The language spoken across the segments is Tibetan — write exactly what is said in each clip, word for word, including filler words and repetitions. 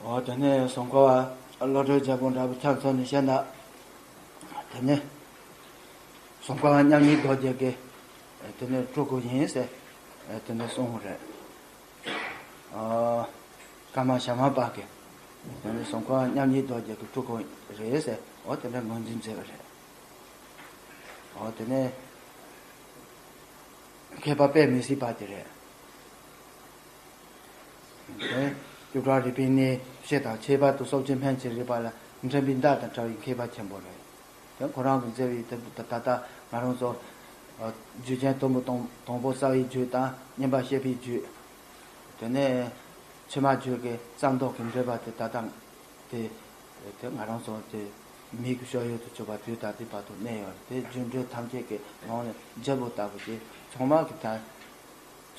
འོ་དེ་ནས་ཟུར་མཁར་བ་བློ་གྲོས་རྒྱལ་པོ་འདྲ་པོ་ཆ་མཚོན་ནས་བཤད་ན། དེ་ནས་ཟུར་མཁར་བ་མཉམ་ཉིད་རྡོ་རྗེ་གིས་དེ་ནས་སྤྲུལ་སྐུ་ཡིན་ཟེར་དེ་ནས་གསུངས་པ་རེད། ཨ། ཀརྨ་ཞྭ་དམར་པ་གིས་དེ་ནས་ཟུར་མཁར་བ་མཉམ་ཉིད་རྡོ་རྗེ་གི་སྤྲུལ་སྐུ་རེད་ཟེར། འོ་དེ་འདྲ་ངོས་འཛིན་མཛད་པ་རེད། འོ་དེ་ནས་མཁས་པ་དཔེ་མི་སྲིད་པ་དེ་རེད། དེ་སྐྱུག་བྲག་རི་པའི་གནས་བཤད་དང་ཁྱད་པར་དུ་སོགས་ཀྱི་སྨན་གྱི་རིག་པ་ལ་འགྲན་པའི་མདའ་དང་བྲལ་བའི་མཁས་པ་ཆེན་པོ་རེད། དེ་ཁོ་རང་གིས་མཛད་པའི་དེ་ད་ད་ལྟ་ང་རང་ཚོ་རྒྱུད་ཆེན་དུམ་བུ་དང་དང་པོ་རྩ་བའི་རྒྱུད་དང་། གཉིས་པ་བཤད་པའི་རྒྱུད། དེ་ནས་ཕྱི་མ་རྒྱུད་ཀྱི་རྩ་མདོ་གི་འགྲེལ་པ་དེ་ད་ལྟ་དེ་དེ་ང་རང་ཚོ་དེ་མིག་གི་ཤོ་ཡོད་དུ་གྱུར་པ་དུས་ད་ལྟའི་བར་དུ་གནས་ཡོད་རེད། དེ་རྒྱུད་འགྲེལ་ཐམས་ཅད་ཀྱི་ནང་ནས་རྒྱལ་པོ་ལྟ་བུ་དེ་ཚང་མ་གི་ད་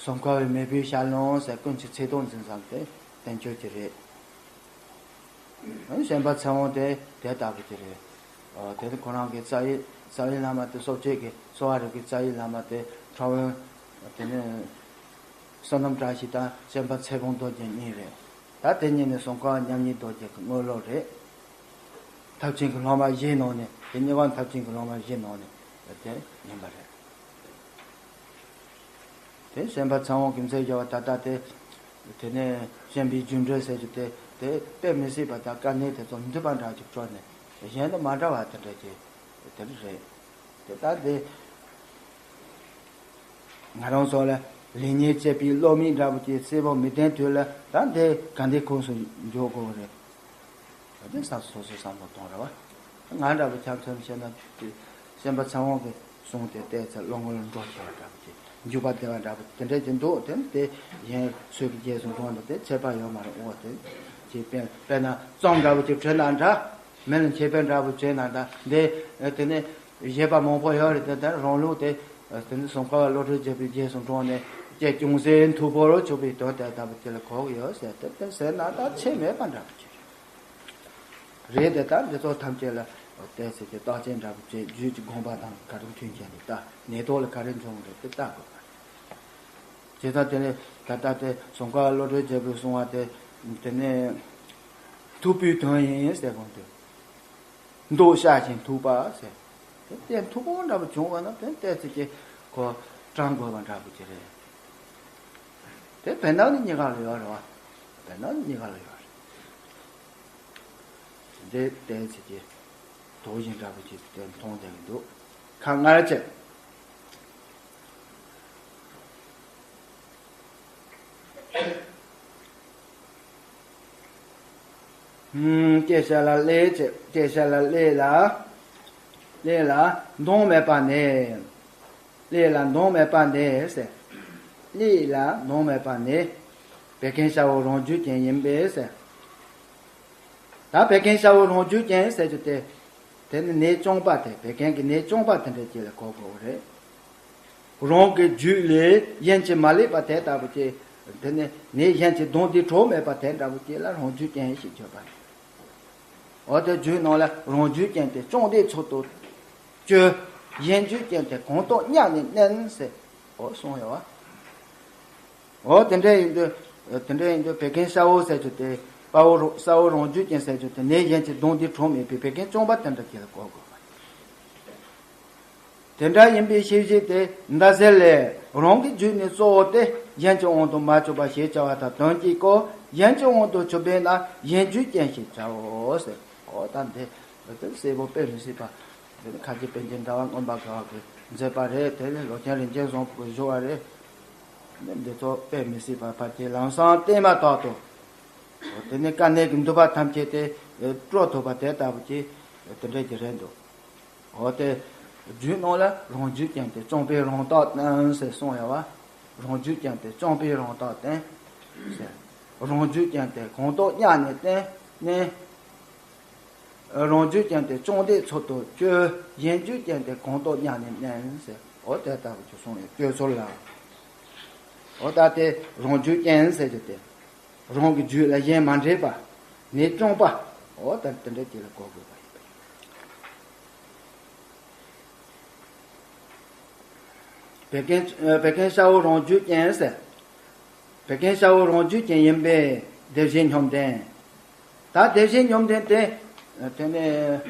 ཟུར་མཁར་བའི་མེས་པོའི་ཞལ་ལུང་ཟེར་ཀུན་གྱི་ཚིག་དོན་འཛིན་མཚམས་དེ་བསྟན་བཅོས་ཀྱི་རེད། གཞན་པ་ཚེ་དབང་དེ་དེ་ལྟ་བུ་དེ་རེད། ཨ། དེ་ནི་ཁོ་རང་གི་རྩ་བའི་རྩ་བའི་བླ་མ་དེ་སོག་ཆོས་ཀྱི་གསོ་བ་རིག་གི་རྩ་བའི་བླ་མ་དེ་ཁྲ་བོན། དེ་ནི་བསོད་ནམས་བཀྲ་ཤིས་དང་གཞན་པ་ཚེ་དབང་རྡོ་རྗེ་གཉིས་རེད། ད་དེ་གཉིས་ནི་ཟུར་མཁར་བ་མཉམ་ཉིད་རྡོ་རྗེ་གི་དངོས་སློབ་རེད། ཐབས་ཆེན་གྱི་སློབ་མ་བཞིའི་ནང་ནས་དེ་གཉིས་ཀ་ཐབས་ཆེན་གྱི་སློབ་མ་བཞིའི་ནང་ནས་དེ་ཡིན་པ་རེད། དེ་གཞན་པ་ཚེ་དབང་གིས་མཛད་བཞག་པ་ད་ལྟ་དེ། དེ་ནས་གཞན་པའི་རྒྱུད་འགྲེལ་ཟེར་རྒྱུ་དེ་དེ་དཔེ་མི་སྲིད་པ་དང་དཀའ་གནད་དེ་ཚོ་འདུས་པ་འདྲ་ཅིག་བྱུང་ནས་གཞན་དང་མ་འདྲ་བ་དེ་འདྲ་ཅིག་དེ་རེད། དེ་ལྟར་དེ་ང་རང་ཚོ་ལ་ལེགས་ཉེས་དཔྱད་པའི་བློ་མིག་འདྲ་པོ་ཅིག་གསལ་པོ་མི་ལྡན་དུས་ལ་ད་འདི་ག་འདྲའི་ཁོངས་སུ་འཇོག་དགོས་རེད། དེ་ས་སོ་སོའི་བསམ་བློ་གཏོང་ར་བ། ང་འདྲ་པོ་ཆ་མཚོན་བཤད་ན་དེ་སེམས་པ་ཚེ་དབང་གི་གསུང་དེ་བལྟས་ཚེ་བློ་ངོར་འགྲོ་ཆེ་བ་འདྲ་པོ་ཅིག་འཇུག་པ་བདེ་བ་འདྲ་པོ་དེ་འདྲ་ཅིག་འདུག་དེ་ནི་དེ་གཞན་སོས་ཀྱི་རྗེས་སུ་འགྲོ་འདུག་དེ་ཚད་པ་ཡོད་མ་རེད། འོ་དེ་ཅིག་དཔེ་དཔེར་ན་རྩོམ་འདྲ་པོ་ཅིག་བྲིས་ན་འདྲ། མི་ལ་མཁས་པའི་འདྲ་པོ་བྱས་ན་འདྲ། འདི་དེ་ནི་བཞེད་པ་མང་པོ་ཡོད་རེད། དེ་ལྟར་རང་ལུགས་དེ་དེ་ནི་ཟུར་མཁར་བ་བློ་གྲོས་རྒྱལ་པོའི་རྗེས་སུ་འབྲངས་ནས་ཀྱེ་ཅུང་ཟད་མཐུག་པོར་ཆུད་པའི་དོན་དེ་ལྟ་བུ་དེ་ལ་གོ་གི་ཡོད་ཟེར་ཏེ་དེ་ཟེར་ན་ད་ཆེ་མེད་པ་འདྲ་པོ་ཅིག་རེད། དེ་ལྟར་འདི་ཚོ་ཐམས་ཅད་ལ་བལྟས་ཚེ་དེ་རྟགས་ཅན་འདྲ་པོ་བྱས། རྒྱུད་ཀྱི་དགོངས་པ་དང་ག་རེ་མཐུན་རྐྱེན་དེ་ལྟ། ནད་ཐོག་ལ་ག་རེ་འབྱུང་གི་རེད་དེ་ལྟ་དགོས་པ་རེད། དེ་ལྟར་དེ་ནས་ད་ལྟ་དེ་ཟུར་མཁར་བ་བློ་གྲོས་རྒྱལ་པོས་གསུངས་པ་དེ་དེ་ནས་མཐུག་པོའི་དོན་ཡིན་ཟེར་གོང་དུ། མདོ་བཤད་ཅིང་མཐུག་པ་ཟེར། དེ་ལྟར་མཐུག་པོ་འདྲ་པོ་བྱུང་བ་ན་དེ་བལྟས་ཚེ་ཀྱི་གོ་དྲང་དགོས་པ་འདྲ་པོ་ཅིག་རེད། དེ་བེར་ནག་ནི་གཉིས་ཀ་ལ་ཡོད་རེད་བ། བེར་ནག་ནི་གཉིས་ཀ་ལ་ཡོད་རེད། དེ་བལྟས་ཚེ་ཀྱི་དོགས་གཞི་འདྲ་པོ་ཅིག་དེ་མཐོང་བསྡད་ཀྱི་འདུག་ཁ་ངར་བྱས། ཨུམ། ཀྱེ་ཤ་ལ་ཀླད་ཀྱི། ཀྱེ་ཤ་ལ་ཀླད་ལ། ཀླད་ལ་མདོངས་མེད་པ་ནི། ཀླད་ལ་མདོངས་མེད་པ་ནི་ཟེར། ཀླད་ལ་མདོངས་མེད་པ་ནི། བད་ཀན་ཤ་བོ་རང་རྒྱུད་ཅན་ཡིན་པས་ཟེར། ད་བད་ཀན་ཤ་བོ་རང་རྒྱུད་ཅན་ཟེར་རྒྱུ་དེ། དེ་ནི་ནད་རྐྱང་པ་དེ། བད་ཀན་གྱི་ནད་རྐྱང་པ་དེ་འདྲ་ཅིག་ལ་གོ་དགོས་པ་རེད། རང་གི་རྒྱུད་ལས་གཞན་གྱིས་མ་ལེགས་པ་དེ་ལྟ་བུ་ཅིག་དེ་ནི་ནད་གཞན་གྱི་གདོན་འདི་གྲོལ་མེད་པ་དེ་འདྲ་བུ་ཅིག་ལ་རང་རྒྱུད་ཅན་ཞེས་བརྗོད་པ་རེད། འོ་དེ་རྒྱུད་ནང་ལ་རང་རྒྱུད་ཅན་དེ་བཅོམ་ལྡན་ཚུལ་དུ་སྤྱོད། གཞན་རྒྱུད་ཅན་དེ་གང་དུ་གཉའ་ནས་མནན་ཟེར། འོ་གསུངས་ཡོད་བ། འོ་དེ་འདྲ་ཡིན་དུས། དེ་འདྲ་ཡིན་དུས་བད་ཀན་ཤ་བོ་ཟེར་རྒྱུ་དེ། དཔའ་བོ་རོ་ཤ་བོ་རང་རྒྱུད་ཅན་ཟེར་རྒྱུ་དེ་ནད་གཞན་གྱི་གདོན་འདི་གྲོལ་མེད་པའི་བད་ཀན་རྐྱང་པ་དེ་འདྲ་ཅིག་ལ་གོ་དགོས་པ། དེ་འདྲ་ཡིན་པའི་ཤེས་བྱེད་དེ་མདའ་གསེར་ལས་རང་གི་རྒྱུད་ནི་གཙོ་བོ་སྟེ་གཞན་གྱི་དབང་དུ་མ་ཆུད་པ་ཞེས་བྱ་བ་དང་དོན་གཅིག་གོ། གཞན་གྱི་དབང་དུ་ཆུད་པས་ན་གཞན་རྒྱུད་ཅན་ཞེས་བྱའོ་ཟེར། འོ་ད་འདི་དེ་གསལ་པོ་དཔེ་མི་སྲིད་པ། དེ་ནི་ཁ་ཆེ་པཎ་ཆེན་ཟླ་བ་མངོན་པ་དགའ་བ་གིས་མཛད་པ་རེད། དེ་ནི་ལོ་ཆེན་རིན་ཆེན་བཟང་པོ་གིས་བཞུགས་པ་རེད། འདི་ཚོ་དཔེ་མི་སྲིད་པ་ཕལ་ཆེར་ལམ་སང་བསྟན་མ་ཐག་ཏུ། དེ་ནི་དཀའ་གནད་ཀྱི་འདུན་པ་ཐམས་ཅད་དེ་སྤྲོ་ཐུབ་པ་དེ་ལྟ་བུ་ཅིག་དེ་འདྲ་ཅིག་རེད་འདུག་འོ་དེ་རྒྱུད་ནང་ལ་རང་རྒྱུད་ཅན་དེ་བཅོམ་པས་རང་རྟགས་བསྟན་ཟེར་གསུངས་ཡོད་བ། རང་རྒྱུད་ཅན་དེ་བཅོམ་པས་རང་རྟགས་བསྟན་ཟེར། རང་རྒྱུད་ཅན་དེ་གང་དུ་གཉའ་ནས་བསྟན་ནས། རང་རྒྱུད་ཅན་དེ་བཅོམ་ལྡན་ཚུལ་དུ་སྤྱོད། གཞན་རྒྱུད་ཅན་དེ་གང་དུ་གཉའ་ནས་མནན་ཟེར། འོ་དེ་ལྟ་བུ་ཅིག་གསུངས་ཡོད། སྤྱོད་ཚུལ་ལ། འོ་ད་དེ་རང་རྒྱུད་ཅན་ཟེར་རྒྱུ་དེ། རང་གི་རྒྱུད་ལ་གཞན་མ་འདྲེས་པ། ནད་རྐྱང་པ། འོ་ད་དེ་འདྲ་ཅིག་ལ་གོ་དགོས་པ་ཡིན་པ་རེད། བད་ཀན། བད་ཀན་ཤ་བོ་རང་རྒྱུད་ཅན་ཟེར། བད་ཀན་ཤ་བོ་རང་རྒྱུད་ཅན་ཡིན་པས་དེ་བཞིན་སྙོམས་ལྡན། ད་དེ་བཞིན་སྙོམས་ལྡན་དེ། དེ་ནས་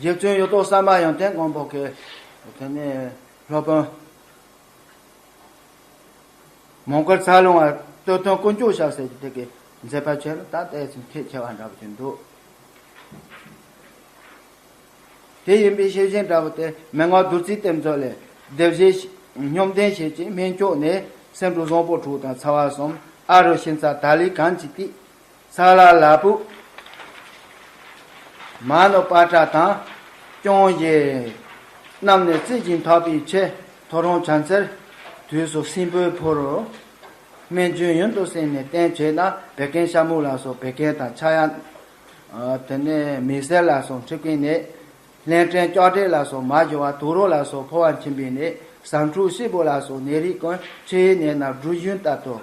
རྗེ་བཙུན་ཡོད་དོ་ས་མ་ཡོན་ཏན་མགོན་པོ་གི་དེ་ནས་སློབ་དཔོན་མོང་སྒར་ཚ་ལུང་བ་སྟོད་ཐུང་དཀོན་མཆོག་ཞབས་ཟེར་གྱི་དེ་གི་མཛད་པ་ཆེན་ལ་ད་ལྟའི་ཚུན་ཐེག་ཆེ་བ་འདྲ་པོ་ཅིག་འདུག་དེ་ཡིན་པའི་ཤེས་བཞིན་འདྲ་པོ་དེ་མན་ངག་བདུད་རྩིའི་གཏེར་མཛོད་ལས། སྡེ་བཞི་སྙོམས་ལྡན་ཞེས་བྱའི་སྨན་མཆོག་ནི། སེ་འབྲུ་བཟང་པོ་དྲུག་དང་ཚ་བ་གསུམ། ཨ་རུ་ཤིང་ཚ་དར་ལི་གང་གཅིག་སྟེ། ས་ལ་ལ་ཕུག་མ་ནུ་པ་ཏྲ་དང་། ཅོང་ཞེས་རྣམས་ནི་རྩི་ཞིང་འཐག་པའི་ཕྱིར། ཐོ་རངས་བྱ་འཚལ་དུས་སུ་སྲིན་པོའི་ཕོ་རུ། སྨན་ལྗོན་ཡུན་དུ་བསྲིངས་ནས་བསྟེན་བྱས་ན། བད་ཀན་ཤ་མུག་ལ་སོགས་བད་ཀན་དང་ཆག་ཡང་། དེ་ནས་མེ་སེར་ལ་སོགས་མཁྲིས་པའི་ནད། ལན་ཀྲན་ལྕགས་དྲེག་ལ་སོགས་མ་ཞུ་བ། དུག་རོ་ལ་སོགས་ཕོ་བ་འཆིང་བའི་ནད། ཟམ་འཁྲུག་ཤེད་བུ་ལ་སོགས་ནད་རིགས་ཀུན། ཕྱི་ཡི་ནད་རྣམས་སྦྲུལ་ཞུན་ལྟར་དུ།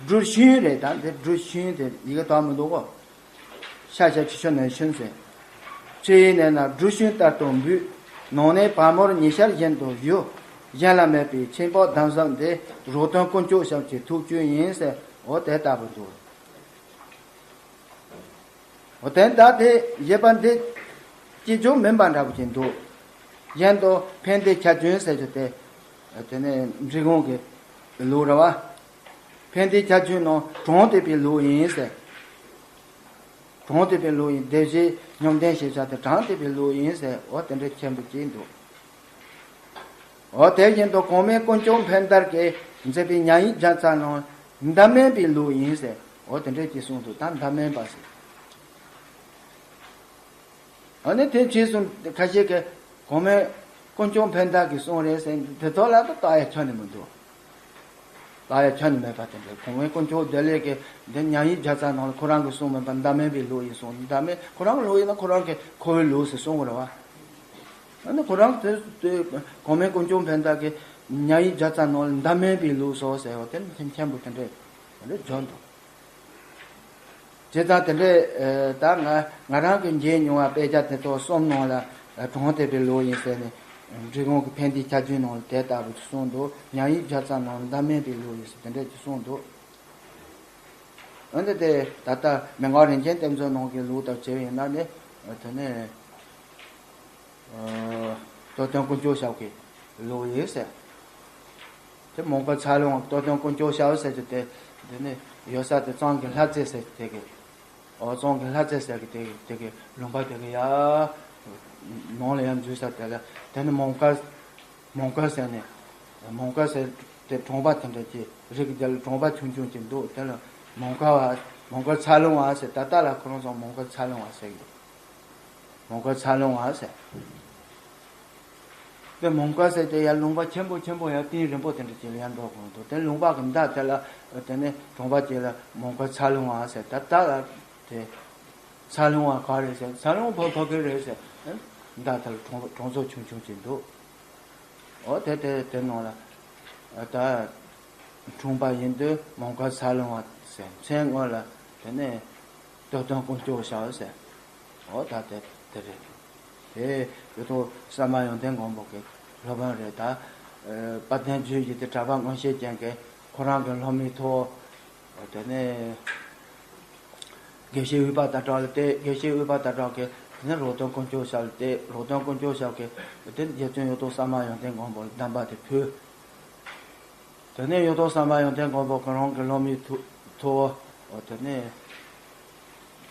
སྦྲུལ་ཞུན་རེད། ད་འདི་སྦྲུལ་ཞུན་དེ་ཡི་གེ་དག་མི་འདུག་གོ། ཤ་ཤ་ཆུ་ཆུ་ནས་ཞུན་ཟེར། ཕྱི་ཡི་ནད་རྣམས་སྦྲུལ་ཞུན་ལྟར་དུ་འབུད། ནང་ནད་བ་མོར་ཉི་ཤར་བཞིན་དུ་ཞུ། གཞན་ལ་མེད་པའི་ཆེན་པོ་གདམས་ཟབ་འདི། རོགས་དོན་དཀོན་མཆོག་ཞབས་ཀྱི་ཐུགས་བཅུད་ཡིན་ཟེར། འོ་དེ་ལྟ་བུ་འདུག་འོ་དེ་ད་དེ་བཞེད་པ་འདི་གཅིག་མཚུངས་མིན་པ་འདྲ་པོ་ཅིག་འདུག་གཞན་དུ་ཕན་བདེའི་ཆ་རྒྱུན་ཟེར་རྒྱུ་དེ། དེ་ནས་འབྲི་གུང་གི་ལུགས་རེད་བ། ཕན་བདེའི་ཆ་རྒྱུན་ནང་གྲངས་བསྡུས་པའི་ལུགས་ཡིན་ཟེར། གྲངས་བསྡུས་པའི་ལུགས་ཡིན། སྡེ་བཞི་སྙོམས་ལྡན་ཞེས་བྱ་དེ་གྲངས་བསྡུས་པའི་ལུགས་ཡིན་ཟེར། འོ་དེ་འདྲའི་མཁན་པོ་གཅིག་འདུག་འོ་དེ་བཞིན་དུ་གོང་མའི་དཀོན་མཆོག་འཕན་དར་གྱིས་མཛད་པའི་མྱང་ཡིག་བརྒྱ་རྩ་ནང་འདབ་མན་པའི་ལུགས་ཡིན་ཟེར། འོ་དེ་འདྲས་ཀྱིས་གསུངས་འདུག་ད་འདབ་མན་པ་ཟེར། འོ་ནི་དེ་རྗེས་སུ་ཁ་ཤས་ཀྱིས་གོང་མའི་དཀོན་མཆོག་འཕན་དར་གྱིས་གསུངས་རེད་ཟེར། དེ་ཐོག་ལ་ད་བལྟ་ཡ་ཁྱོན་ནས་མི་འདུག་བལྟ་ཡ་ཁྱོན་ནས་མེད་པ་དེ་འདྲས། གོང་མའི་དཀོན་མཆོག་བདེ་ལེགས་ཀྱིས་འདི་མྱང་ཡིག་བརྒྱ་རྩ་ནང་ལ་ཁོ་རང་གིས་གསུངས་མེད་པ། འདབ་མན་པའི་ལུགས་ཡིན་གསུངས། འདབ་མན་ཁོ་རང་གི་ལུགས་ཡིན་ན་ཁོ་རང་གི་ཁོ་བོའི་ལུགས་ཟེར་གསུང་གི་རེད་བ། ཨ་ནི་ཁོ་རང་དེ་དེ་གོང་མའི་དཀོན་མཆོག་འཕན་དར་གྱིས་མྱང་ཡིག་བརྒྱ་རྩ་ནང་ལ་འདབ་མན་པའི་ལུགས་སོ་ཟེར་བ་དེ་ནི་མཁན་པོ་དེ་འདྲས་དེ་འདྲས་བརྗོད་འདུག་བྱས་ཙང་དེ་འདྲས་ཨེ་ད་ང་ང་རང་གིས་མཇལ་མྱོང་བ་དཔེ་ཆ་དེ་ཚོ་གསུམ་ནང་ལ་ཨེ་གྲངས་བསྡུས་པའི་ལུགས་ཡིན་ཟེར་ནས། འབྲི་གུང་གི་ཕན་བདེའི་ཆ་རྒྱུན་ནང་ལ་དེ་ལྟ་བུ་གསུངས་འདུག་མྱང་ཡིག་བརྒྱ་རྩ་ནང་ལ་འདབ་མན་པའི་ལུགས་ཡིན་ཟེར་དེ་འདྲས་ཀྱི་གསུངས་འདུག་འོན་ཏེ་དེ་ད་ལྟ་མན་ངག་རིན་ཆེན་གཏེར་མཛོད་ནང་གི་ལུགས་ལྟར་བྱས་པ་ཡིན་ན་ནི། དེ་ནས་ཨ་སྟོད་ཐུང་དཀོན་མཆོག་ཞབས་ཀྱི་ལུགས་ཡིན་ཟེར། དེ་མོང་སྒར་ཚ་ལུང་བ་སྟོད་ཐུང་དཀོན་མཆོག་ཞབས་ཟེར་གྱི་དེ། དེ་ནི་ཡོད་ས་དེ་གཙང་གི་ལྷ་རྩེ་ཟེར་གྱི་དེ་གི། འོ་གཙང་གི་ལྷ་རྩེ་ཟེར་གྱི་དེ་གི་དེ་གི་ལུང་པ་དེ་གི་ཡ། ནང་ལ་ཡང་འཛུལ་ས་དེ་ལ་དེ་ནི་མོང་སྒར། མོང་སྒར་ཟེར་ནས། མོང་སྒར་ཟེར་དེ་གྲོང་པ་དེ་འདྲ་ཅིག་རིགས་དེ་ལ་གྲོང་པ་ཆུང་ཆུང་ཅིག་འདུག་དེ་ལ་མོང་སྒར་བ། མོང་སྒར་ཚ་ལུང་བ་ཟེར། ད་ལྟ་ལ་ཁོ་རང་ཚོ་མོང་སྒར་ཚ་ལུང་བ་ཟེར་གི་འདུག་མོང་སྒར་ཚ་ལུང་བ་ཟེར། དེ་མོང་སྒར་ཟེར་དེ་ཡར་ལུང་པ་ཆེན་པོ་ཆེན་པོ་ཡར་གཏིང་རིང་པོ་དེ་འདྲ་ཅིག་ལ་ཡར་འགྲོ་དགོས་འདུག་དེ་ལུང་པ་གི་མདའ་དེ་ལ་དེ་ནས་གྲོང་པ་ཅིག་ལ་མོང་སྒར་ཚ་ལུང་བ་ཟེར། ད་ལྟ་ལ་དེ་ཚ་ལུང་བ་ག་རེད་ཟེར། ཚ་ལུང་བ་ཕ་གི་རེད་ཟེར། མདའ་དེ་ལ་གྲོང་གྲོང་ཚོ་ཆུང་ཆུང་ཅིག་འདུག་འོ་དེ་དེ་དེ་ནང་ལ་ད་འཁྲུངས་པ་ཡིན་དུས་མོང་སྒར་ཚ་ལུང་བ་ཟེར། མཚན་སྔོན་ལ་དེ་ནས་སྟོད་ཐུང་དཀོན་མཆོག་ཞབས་ཟེར། འོ་ད་དེ་དེ་རེད། དེ་ཡོད་དོ་ས་མ་ཡོན་ཏན་མགོན་པོ་གི་སློབ་དཔོན་རེད། ད་དཔལ་ལྡན་རྒྱུད་ཀྱི་དེ་གྲགས་པ་མངོན་ཤེས་ཅན་གྱི་ཁོ་རང་གི་སློབ་མའི་ཐོག་དེ་ནས་དགེ་བཤེས་དབུས་པ་དར་གྲགས་ལ་བལྟས། དགེ་བཤེས་དབུས་པ་དར་གྲགས་ཀྱིས་དེ་ནས་རོགས་དོན་དཀོན་མཆོག་ཞབས་ལ་བལྟས། རོགས་དོན་དཀོན་མཆོག་ཞབས་ཀྱིས་དེ་རྗེ་བཙུན་ཡོད་དོ་ས་མ་ཡོན་ཏན་མགོན་པོ་ལ་གདམས་པ་དེ་ཕུལ། དེ་ནས་ཡོད་དོ་ས་མ་ཡོན་ཏན་མགོན་པོ་ཁོ་རང་གི་སློབ་མའི་ཐུ་ཐུ་བོ། འོ་དེ་ནས་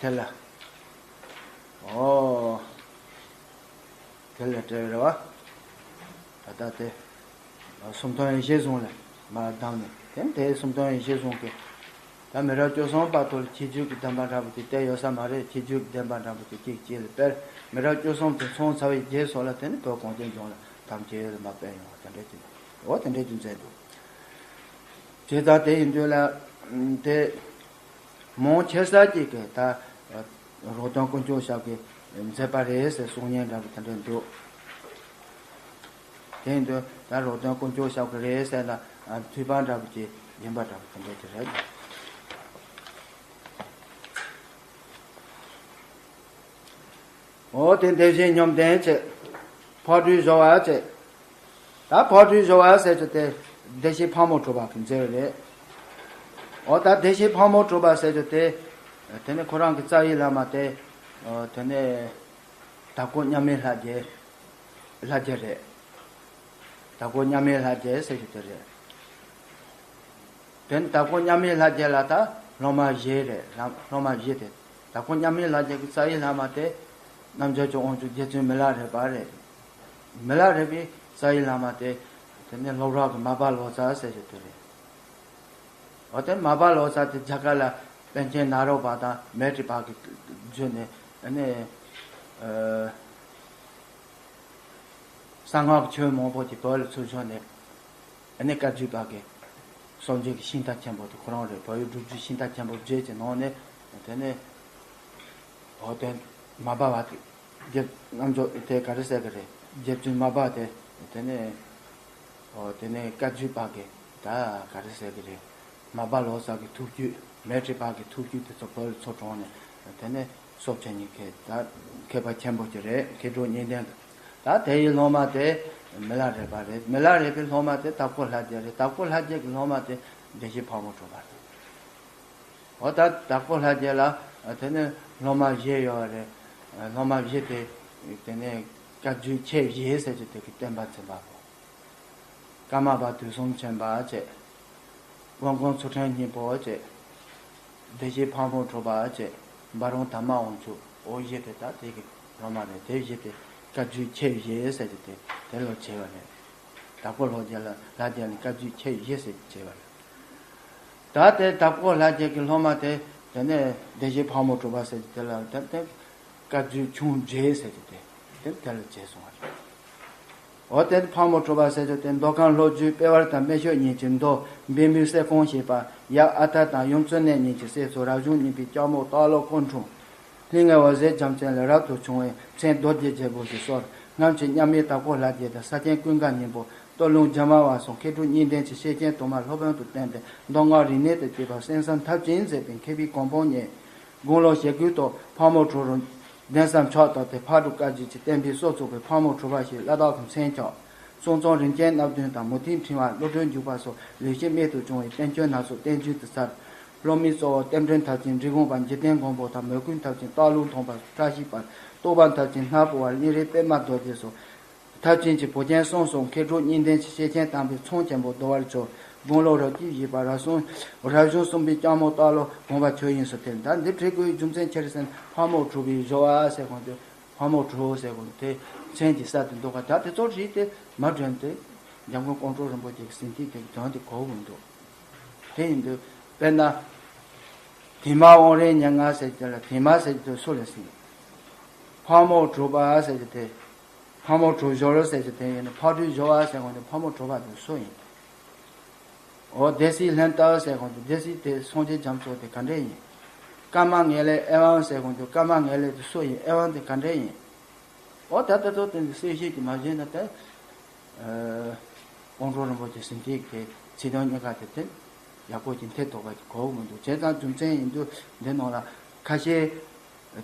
དེ་ལ་འོ་དེ་ལ་སྤྲད་རེད་བ། ད་ལྟ་དེ་སུམ་སྟོན་ཡེ་ཤེས་ཟུང་ལ་མར་བདམས་ནས། དེ་དེ་སུམ་སྟོན་ཡེ་ཤེས་ཟུང་གི་ད་མི་རབས་བཅུ་གསུམ་བར་དུ་ལ་ཁྱད་ཆོས་ཀྱི་བདེན་པ་འདྲ་པོ་དེ་བསྟན་ཡོད་ས་མ་རེད། ཁྱད་ཆོས་ཀྱི་བདེན་པ་འདྲ་པོ་དེ་གཅིག་གཅིག་ལ་དཔེར་མི་རབས་བཅུ་གསུམ་དེ་སོང་ཚར་བའི་རྗེས་སུ་ལ་དེ་ནི་བོད་གངས་ཅན་ལྗོངས་ལ་དམ་ཅན་ཡོད་ལ་མ་དཔེ་ཡོང་བ་དེ་འདྲ་ཅིག་འོ་དེ་འདྲ་ཅིག་མཛད་འདུག་བྱས་ཙང་དེ་ཡིན་དུས་ལ་དེ་མང་ཆེ་ས་ཅིག་གིས་ད་རོགས་དོན་དཀོན་མཆོག་ཞབས་ཀྱིས་མཛད་པ་རེད་ཟེར་གསུང་མཁན་འདྲ་པོ་དེ་འདྲ་འདུག་དེ་ཡིན་དུས་ད་རོགས་དོན་དཀོན་མཆོག་ཞབས་ཀྱི་རེད་ཟེར་ན་འཐུས་པ་འདྲ་པོ་ཅིག་ཡིན་པ་འདྲ་པོ་དེ་འདྲ་ཅིག་རེད། འོ་དེ་བདེ་གཤེགས་སྙོམས་ལྡན་བྱས། ཕག་གྲུའི་བཞོ་བ་བྱས། ད་ཕག་གྲུའི་བཞོ་བ་ཟེར་གྱི་དེ་བདེ་གཤེགས་ཕག་མོ་གྲུ་པ་གིས་མཛད་པ་རེད། འོ་ད་བདེ་གཤེགས་ཕག་མོ་གྲུ་པ་ཟེར་རྒྱུ་དེ། དེ་ནི་ཁོ་རང་གི་རྩ་བའི་བླ་མ་དེ། དེ་ནི་དྭགས་པོ་མཉམ་མེད་ལྷ་རྗེ། ལྷ་རྗེ་རེད། དྭགས་པོ་མཉམ་མེད་ལྷ་རྗེ་ཟེར་རྒྱུ་དེ་རེད། དེ་ནི་དྭགས་པོ་མཉམ་མེད་ལྷ་རྗེ་ལ་ད་སློབ་མ་བཞི་རེད། སློབ་མ་བཞི་དེ། དྭགས་པོ་མཉམ་མེད་ལྷ་རྗེ་གི་རྩ་བའི་བླ་མ་དེ། རྣལ་འབྱོར་གྱི་དབང་ཕྱུག་རྗེ་བཙུན་མི་ལ་རས་པ་རེད། མི་ལ་རས་པའི་རྩ་བའི་བླ་མ་དེ། དེ་ནི་སློབ་ར་གི་མར་པ་ལོ་ཙཱ་ཟེར་རྒྱུ་དེ་རེད། འོ་དེ་མར་པ་ལོ་ཙཱ་དེ་རྒྱ་གར་ལ་པཎ་ཆེན་ནཱ་རོ་པ་དང་མཻ་ཏྲི་པ་གི་བརྒྱུད་ནས་ཨ་ནི། གསང་སྔགས་ཀྱི་ཆོས་མང་པོ་ཅིག་བོད་ལ་ཚུར་བྱོན་ནས། ཨ་ནི་བཀའ་བརྒྱུད་པ་གི་སངས་རྒྱས་ཀྱི་ཤིང་རྟ་ཆེན་པོ་དེ་ཁོ་རང་རེད། བོད་ཡུལ་སྒྲུབ་བརྒྱུད་ཤིང་རྟ་ཆེན་པོ་བརྒྱད་ཀྱི་ནང་ནས། དེ་ནས་འོ་དེ་མར་པ་བ་དེ། རྗེ་རྣལ་འབྱོར་དེ་ག་རེ་ཟེར་གི་རེད། རྗེ་བཙུན་མར་པ་དེ། དེ་ནས་འོ་དེ་ནས་བཀའ་བརྒྱུད་པ་གི་ད་ག་རེ་ཟེར་གི་རེད། མར་པ་ལོ་ཙཱ་གི་ཐུགས་བརྒྱུད། མཻ་ཏྲི་པ་གི་ཐུགས་བརྒྱུད་དེ་ཚོ་བོད་ལ་ཚུར་དྲངས་ནས། དེ་ནས་སོགས་ཆེན་གཉིས་ཀྱི་ད་མཁས་པ་ཆེན་པོ་ཅིག་རེད། མཁས་གྲུབ་གཉིས་ལྡན་གྱི། ད་དེ་ཡི་སློབ་མ་དེ་མི་ལ་རས་པ་རེད། མི་ལ་རས་པའི་སློབ་མ་དེ་དྭགས་པོ་ལྷ་རྗེ་རེད། དྭགས་པོ་ལྷ་རྗེ་གི་སློབ་མ་དེ་བདེ་གཤེགས་ཕག་མོ་གྲུ་པ་རེད། འོ་ད་དྭགས་པོ་ལྷ་རྗེ་ལ་དེ་ནས་སློབ་མ་བཞི་ཡོད་པ་རེད། སློབ་མ་བཞི་དེ། དེ་ནས་བཀའ་བརྒྱུད་མཁས་བཞི་ཟེར་རྒྱུ་དེ་གི་སྟོན་པ་ཚན་པ་པོ། ཀརྨ་པ་དུས་གསུམ་མཁྱེན་པ་བྱས། དབོན་ཀོང་ཚུལ་ཁྲིམས་སྙིང་པོ་བྱས། བདེ་གཤེགས་ཕག་མོ་གྲུ་པ་བྱས། འབའ་རོང་དར་མ་དབང་ཕྱུག། འོ་བཞི་དེ་ད་དེ་གི་སློབ་མ་རེད། དེ་བཞི་དེ་བཀའ་བརྒྱུད་མཁས་བཞི་ཟེར་གྱི་དེ་དེ་ལོ་བྱས་པ་རེད། དྭགས་པོ་ལྷ་རྗེ་ལ་ལྷ་རྗེ་ལ་བཀའ་བརྒྱུད་མཁས་བཞི་ཟེར་གྱི་བྱས་པ་རེད། ད་དེ་དྭགས་པོ་ལྷ་རྗེ་གི་སློབ་མ་དེ་དེ་ནས་བདེ་གཤེགས་ཕག་མོ་གྲུ་པ་ཟེར་གྱི་དེ་ལ་དེ་དེ་བཀའ་བརྒྱུད་ཆུང་བརྒྱད་ཟེར་གྱི་དེ་དེ་དེ་ལ་བྱས་སོང་བ་རེད། འོ་དེ་ཕག་མོ་གྲུ་པ་ཟེར་རྒྱུ་དེ་མདོ་ཁམས་ལྷོ་རྒྱུད་དཔལ་བར་དང་སྨན་ཤོད་གཉིས་ཀྱི་མདོ་འབད་མུས་གསེར་ཀོང་ཞེས་པ་ཡབ་ཨ་ཐར་དང་ཡུམ་བཙུན་གནས་གཉིས་ཀྱི་སྲས་སུ་རབ་བྱུང་གཉིས་པའི་ལྕགས་མོ་སྟག་ལོ་སྐུ་འཁྲུངས། ལྷན་ངེས་པ་ཟས་རྒྱལ་མཚན་ལས་རབ་ཏུ་བྱུང་བའི་མཚན་རྡོ་རྗེ་རྒྱལ་པོ་ཞེས་གསོལ། སྔར་གྱི་མཉམ་མེད་དྭགས་པོ་ལྷ་རྗེ་དང་ས་ཆེན་ཀུན་དགའ་སྙིང་པོ། སྟོད་ལུང་རྒྱ་མ་བ་སོགས་མཁས་གྲུབ་གཉིས་ལྡན་གྱི་ཤེར་ཕྱིན་དུ་མ་སློབ་དཔོན་དུ་བསྟེན་ཏེ་མདོ་སྔགས་རིག་གནས་དང་བཅས་པ་གསན་བསམ་མཐར་ཕྱིན་མཛད་པའི་མཁས་པའི་གོ་འཕང་བརྙེས། དགུང་ལོ་ཞེ་དགུའི་ཐོག་ཕག་མོ་གྲུ་རུ་གདན་ས་མཆོག་ཏུ་ཏེ་ཕག་གྲུ་བཀའ་བརྒྱུད་ཀྱི་བསྟན་པའི་སྲོག་བཙུགས་པའི་ཕག་མོ་གྲུ་པ་ཞེས་བླ་དྭགས་ཀྱི་མཚན་བྱུང་། གསུང་རྩོམ་རིམ་བྱོན་སྣ་བདུན་དང་མུ་ཏིག་ཕྲེང་བ་བློ་གྲོས་འཇུག་པ་སོགས་ལེགས་བཤད་རྨད་དུ་བྱུང་བའི་བསྟན་བཅོས་སྣ་ཚོགས་བསྟན་བཅོས་དུ་གསལ། སློབ་མའི་གཙོ་བོ་རྟེན་འབྲེལ་མཐར་ཕྱིན་འབྲི་གུང་པ་འཇིག་རྟེན་མགོན་པོ་དང་མོས་གུས་མཐར་ཕྱིན་སྟག་ལུང་ཐོན་པ་བཀྲ་ཤིས་པ། རྟོགས་པ་མཐར་ཕྱིན་སྣ་ཕུ་བ་གླིང་རས་པདྨ་རྡོ་རྗེ་སོགས། མཐར་ཕྱིན་གྱི་བོད་རྒྱལ་གསུམ་སོགས་མཁས་གྲུབ་གཉིས་ལྡན་གྱི་ཤེར་ཕྱིན་དམ་པའི་ཚོགས་ཆེན་པོ་བསྡུ་བར་གྱུར། དགུང་ལོ་རབས་བཅུ་བཞི་པ་རབ་གསུམ་རབ་བྱུང་གསུམ་པའི་ལྕགས་མོ་སྟག་ལོ་བུམ་པ་ཆོས་དབྱིངས་སུ་ཐིམ། ད་འདི་བྲིས་དགོས་རྒྱུ་མཚན་ཆེར་ཟིན་ཕག་མོ་གྲུ་པའི་བཞོ་བ་ཟེར་གོང་དུ་ཕག་མོ་གྲུ་ཟེར་གོང་དེ་མཚན་གྱི་ས་དེ་འདུག་ག་ད་དེ་ཚོ་བྲིས་ཏེ་མ་བྲིས་ཏེ་འཇམ་མགོན་ཀོང་སྤྲུལ་རིན་པོ་ཆེ་གི་ཟིན་ཐིག་དེ་དོན་དེ་གོ་གི་མི་འདུག་དེ་ཡིན་དུས་དཔེར་ན། དེ་མ་དབང་རིང་ཉེར་ལྔ་ཟེར་གྱི་ལ་དེ་མ་ཟེར་གྱི་དེ་སུ་ལ་ཟིན། ཕག་མོ་གྲུ་པ་ཟེར་གྱི་དེ། ཕག་མོ་གྲུ་བཞོ་རུ་ཟེར་གྱི་དེ་ཡིན་ན་ཕག་གྲུ་བཞོ་བ་ཟེར་གོང་དེ་ཕག་མོ་གྲུ་པ་དེ་སུ་ཡིན། འོ་སྡེ་སྲིད་ལྷན་རྟགས་ཟེར་གོང་དེ་སྡེ་སྲིད་དེ་སངས་རྒྱས་རྒྱ་མཚོ་དེ་ག་འདྲས་ཡིན། ཀརྨ་ངེས་ལེགས་ཨེ་ཝང་ཟེར་གོང་དེ་ཀརྨ་ངེས་ལེགས་དེ་སུ་ཡིན། ཨེ་ཝང་དེ་ག་འདྲས་ཡིན། འོ་ད་ལྟ་ཚོ་དེ་གསལ་བཤད་ཀྱི་མ་བྱས་ན་དེ། ཨ། ཀོང་སྤྲུལ་རིན་པོ་ཆེ་ཟིན་ཐིག་དེ་ཚིག་དོན་གཉིས་ཀ་དེ་དེ་ཡག་པོ་ཅིག་འཐད་ཐུབ་པ་ཅིག་གོ་གི་མི་འདུག་བྱས་ཙང་རྒྱུ་མཚན་ཡིན་དུས་འདི་ནང་ལ་ཁ་ཤས།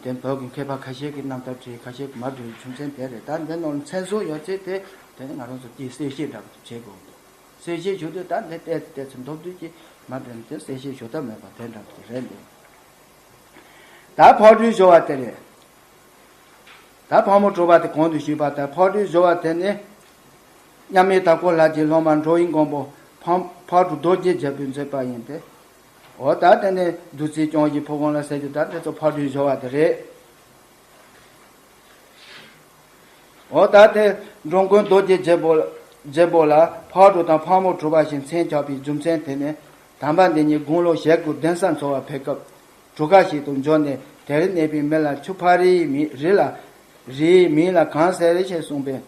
དེ་བོད་ཀྱི་མཁས་པ་ཁ་ཤས་ཀྱིས་རྣམ་ཐར་བྲིས། ཁ་ཤས་ཀྱིས་མ་བྲིས། རྒྱུ་མཚན་དེ་རེད། ད་འདི་ནང་ལ་མཚན་གསོལ་ཡོད་ཚད་དེ་དེ་ནི་ང་རང་ཚོ་དེའི་གསལ་བཤད་འདྲ་པོ་ཅིག་བྱེད་དགོས་འདུག་གསལ་བཤད་ཞུ་དུས་ད་འདི་བལྟས་བལྟས་ཚེ་མདོར་བསྡུས་ཀྱིས་མ་བྲིས་ན་དེ་གསལ་བཤད་ཞུ་ཐབས་མེད་པ་དེ་འདྲ་པོ་ཅིག་རེད་འདུག་ད་ཕག་གྲུ་བཞོ་བ་དེ་རེད། ད་ཕག་མོ་གྲུ་པ་དེ་གོང་དུ་ཞུས་པ་ལྟར་ཕག་གྲུ་བཞོ་བ་དེ་ནི་མཉམ་མེད་དྭགས་པོ་ལྷ་རྗེའི་སློབ་མ་འགྲོ་བའི་མགོན་པོ་ཕག་ཕག་གྲུ་རྡོ་རྗེ་རྒྱལ་པོས་མཛད་པ་ཡིན་ཏེ། འོ་ད་དེ་ནི་བདུད་རྩིའི་སྐྱོང་བཞི་ཕོ་གོང་ལ་ཟེར་རྒྱུ་ད་དེ་ཚོ་ཕག་གྲུ་བཞོ་བ་དེ་རེད། འོ་ད་དེ་འགྲོ་མགོན་རྡོ་རྗེ་རྒྱལ་པོ་རྒྱལ་པོ་ལ་ཕག་གྲུ་དང་ཕག་མོ་གྲུ་པ་ཞེས་མཚན་ཆགས་པའི་རྒྱུ་མཚན་དེ་ནི་དམ་པ་འདི་ཉིད་དགུང་ལོ་ཞེ་དགུ་གདན་ས་འཚོགས་པར་ཕེབས་སྐབས། གྲུ་ཁ་ཞིག་ཏུ་འབྱོར་ནས་དེར་གནས་པའི་མི་ལ་ཆུ་ཕག་རིའི་མི་རི་ལ་རིའི་མིང་ལ་གང་ཟེར་ཞེས་གསུངས་པས།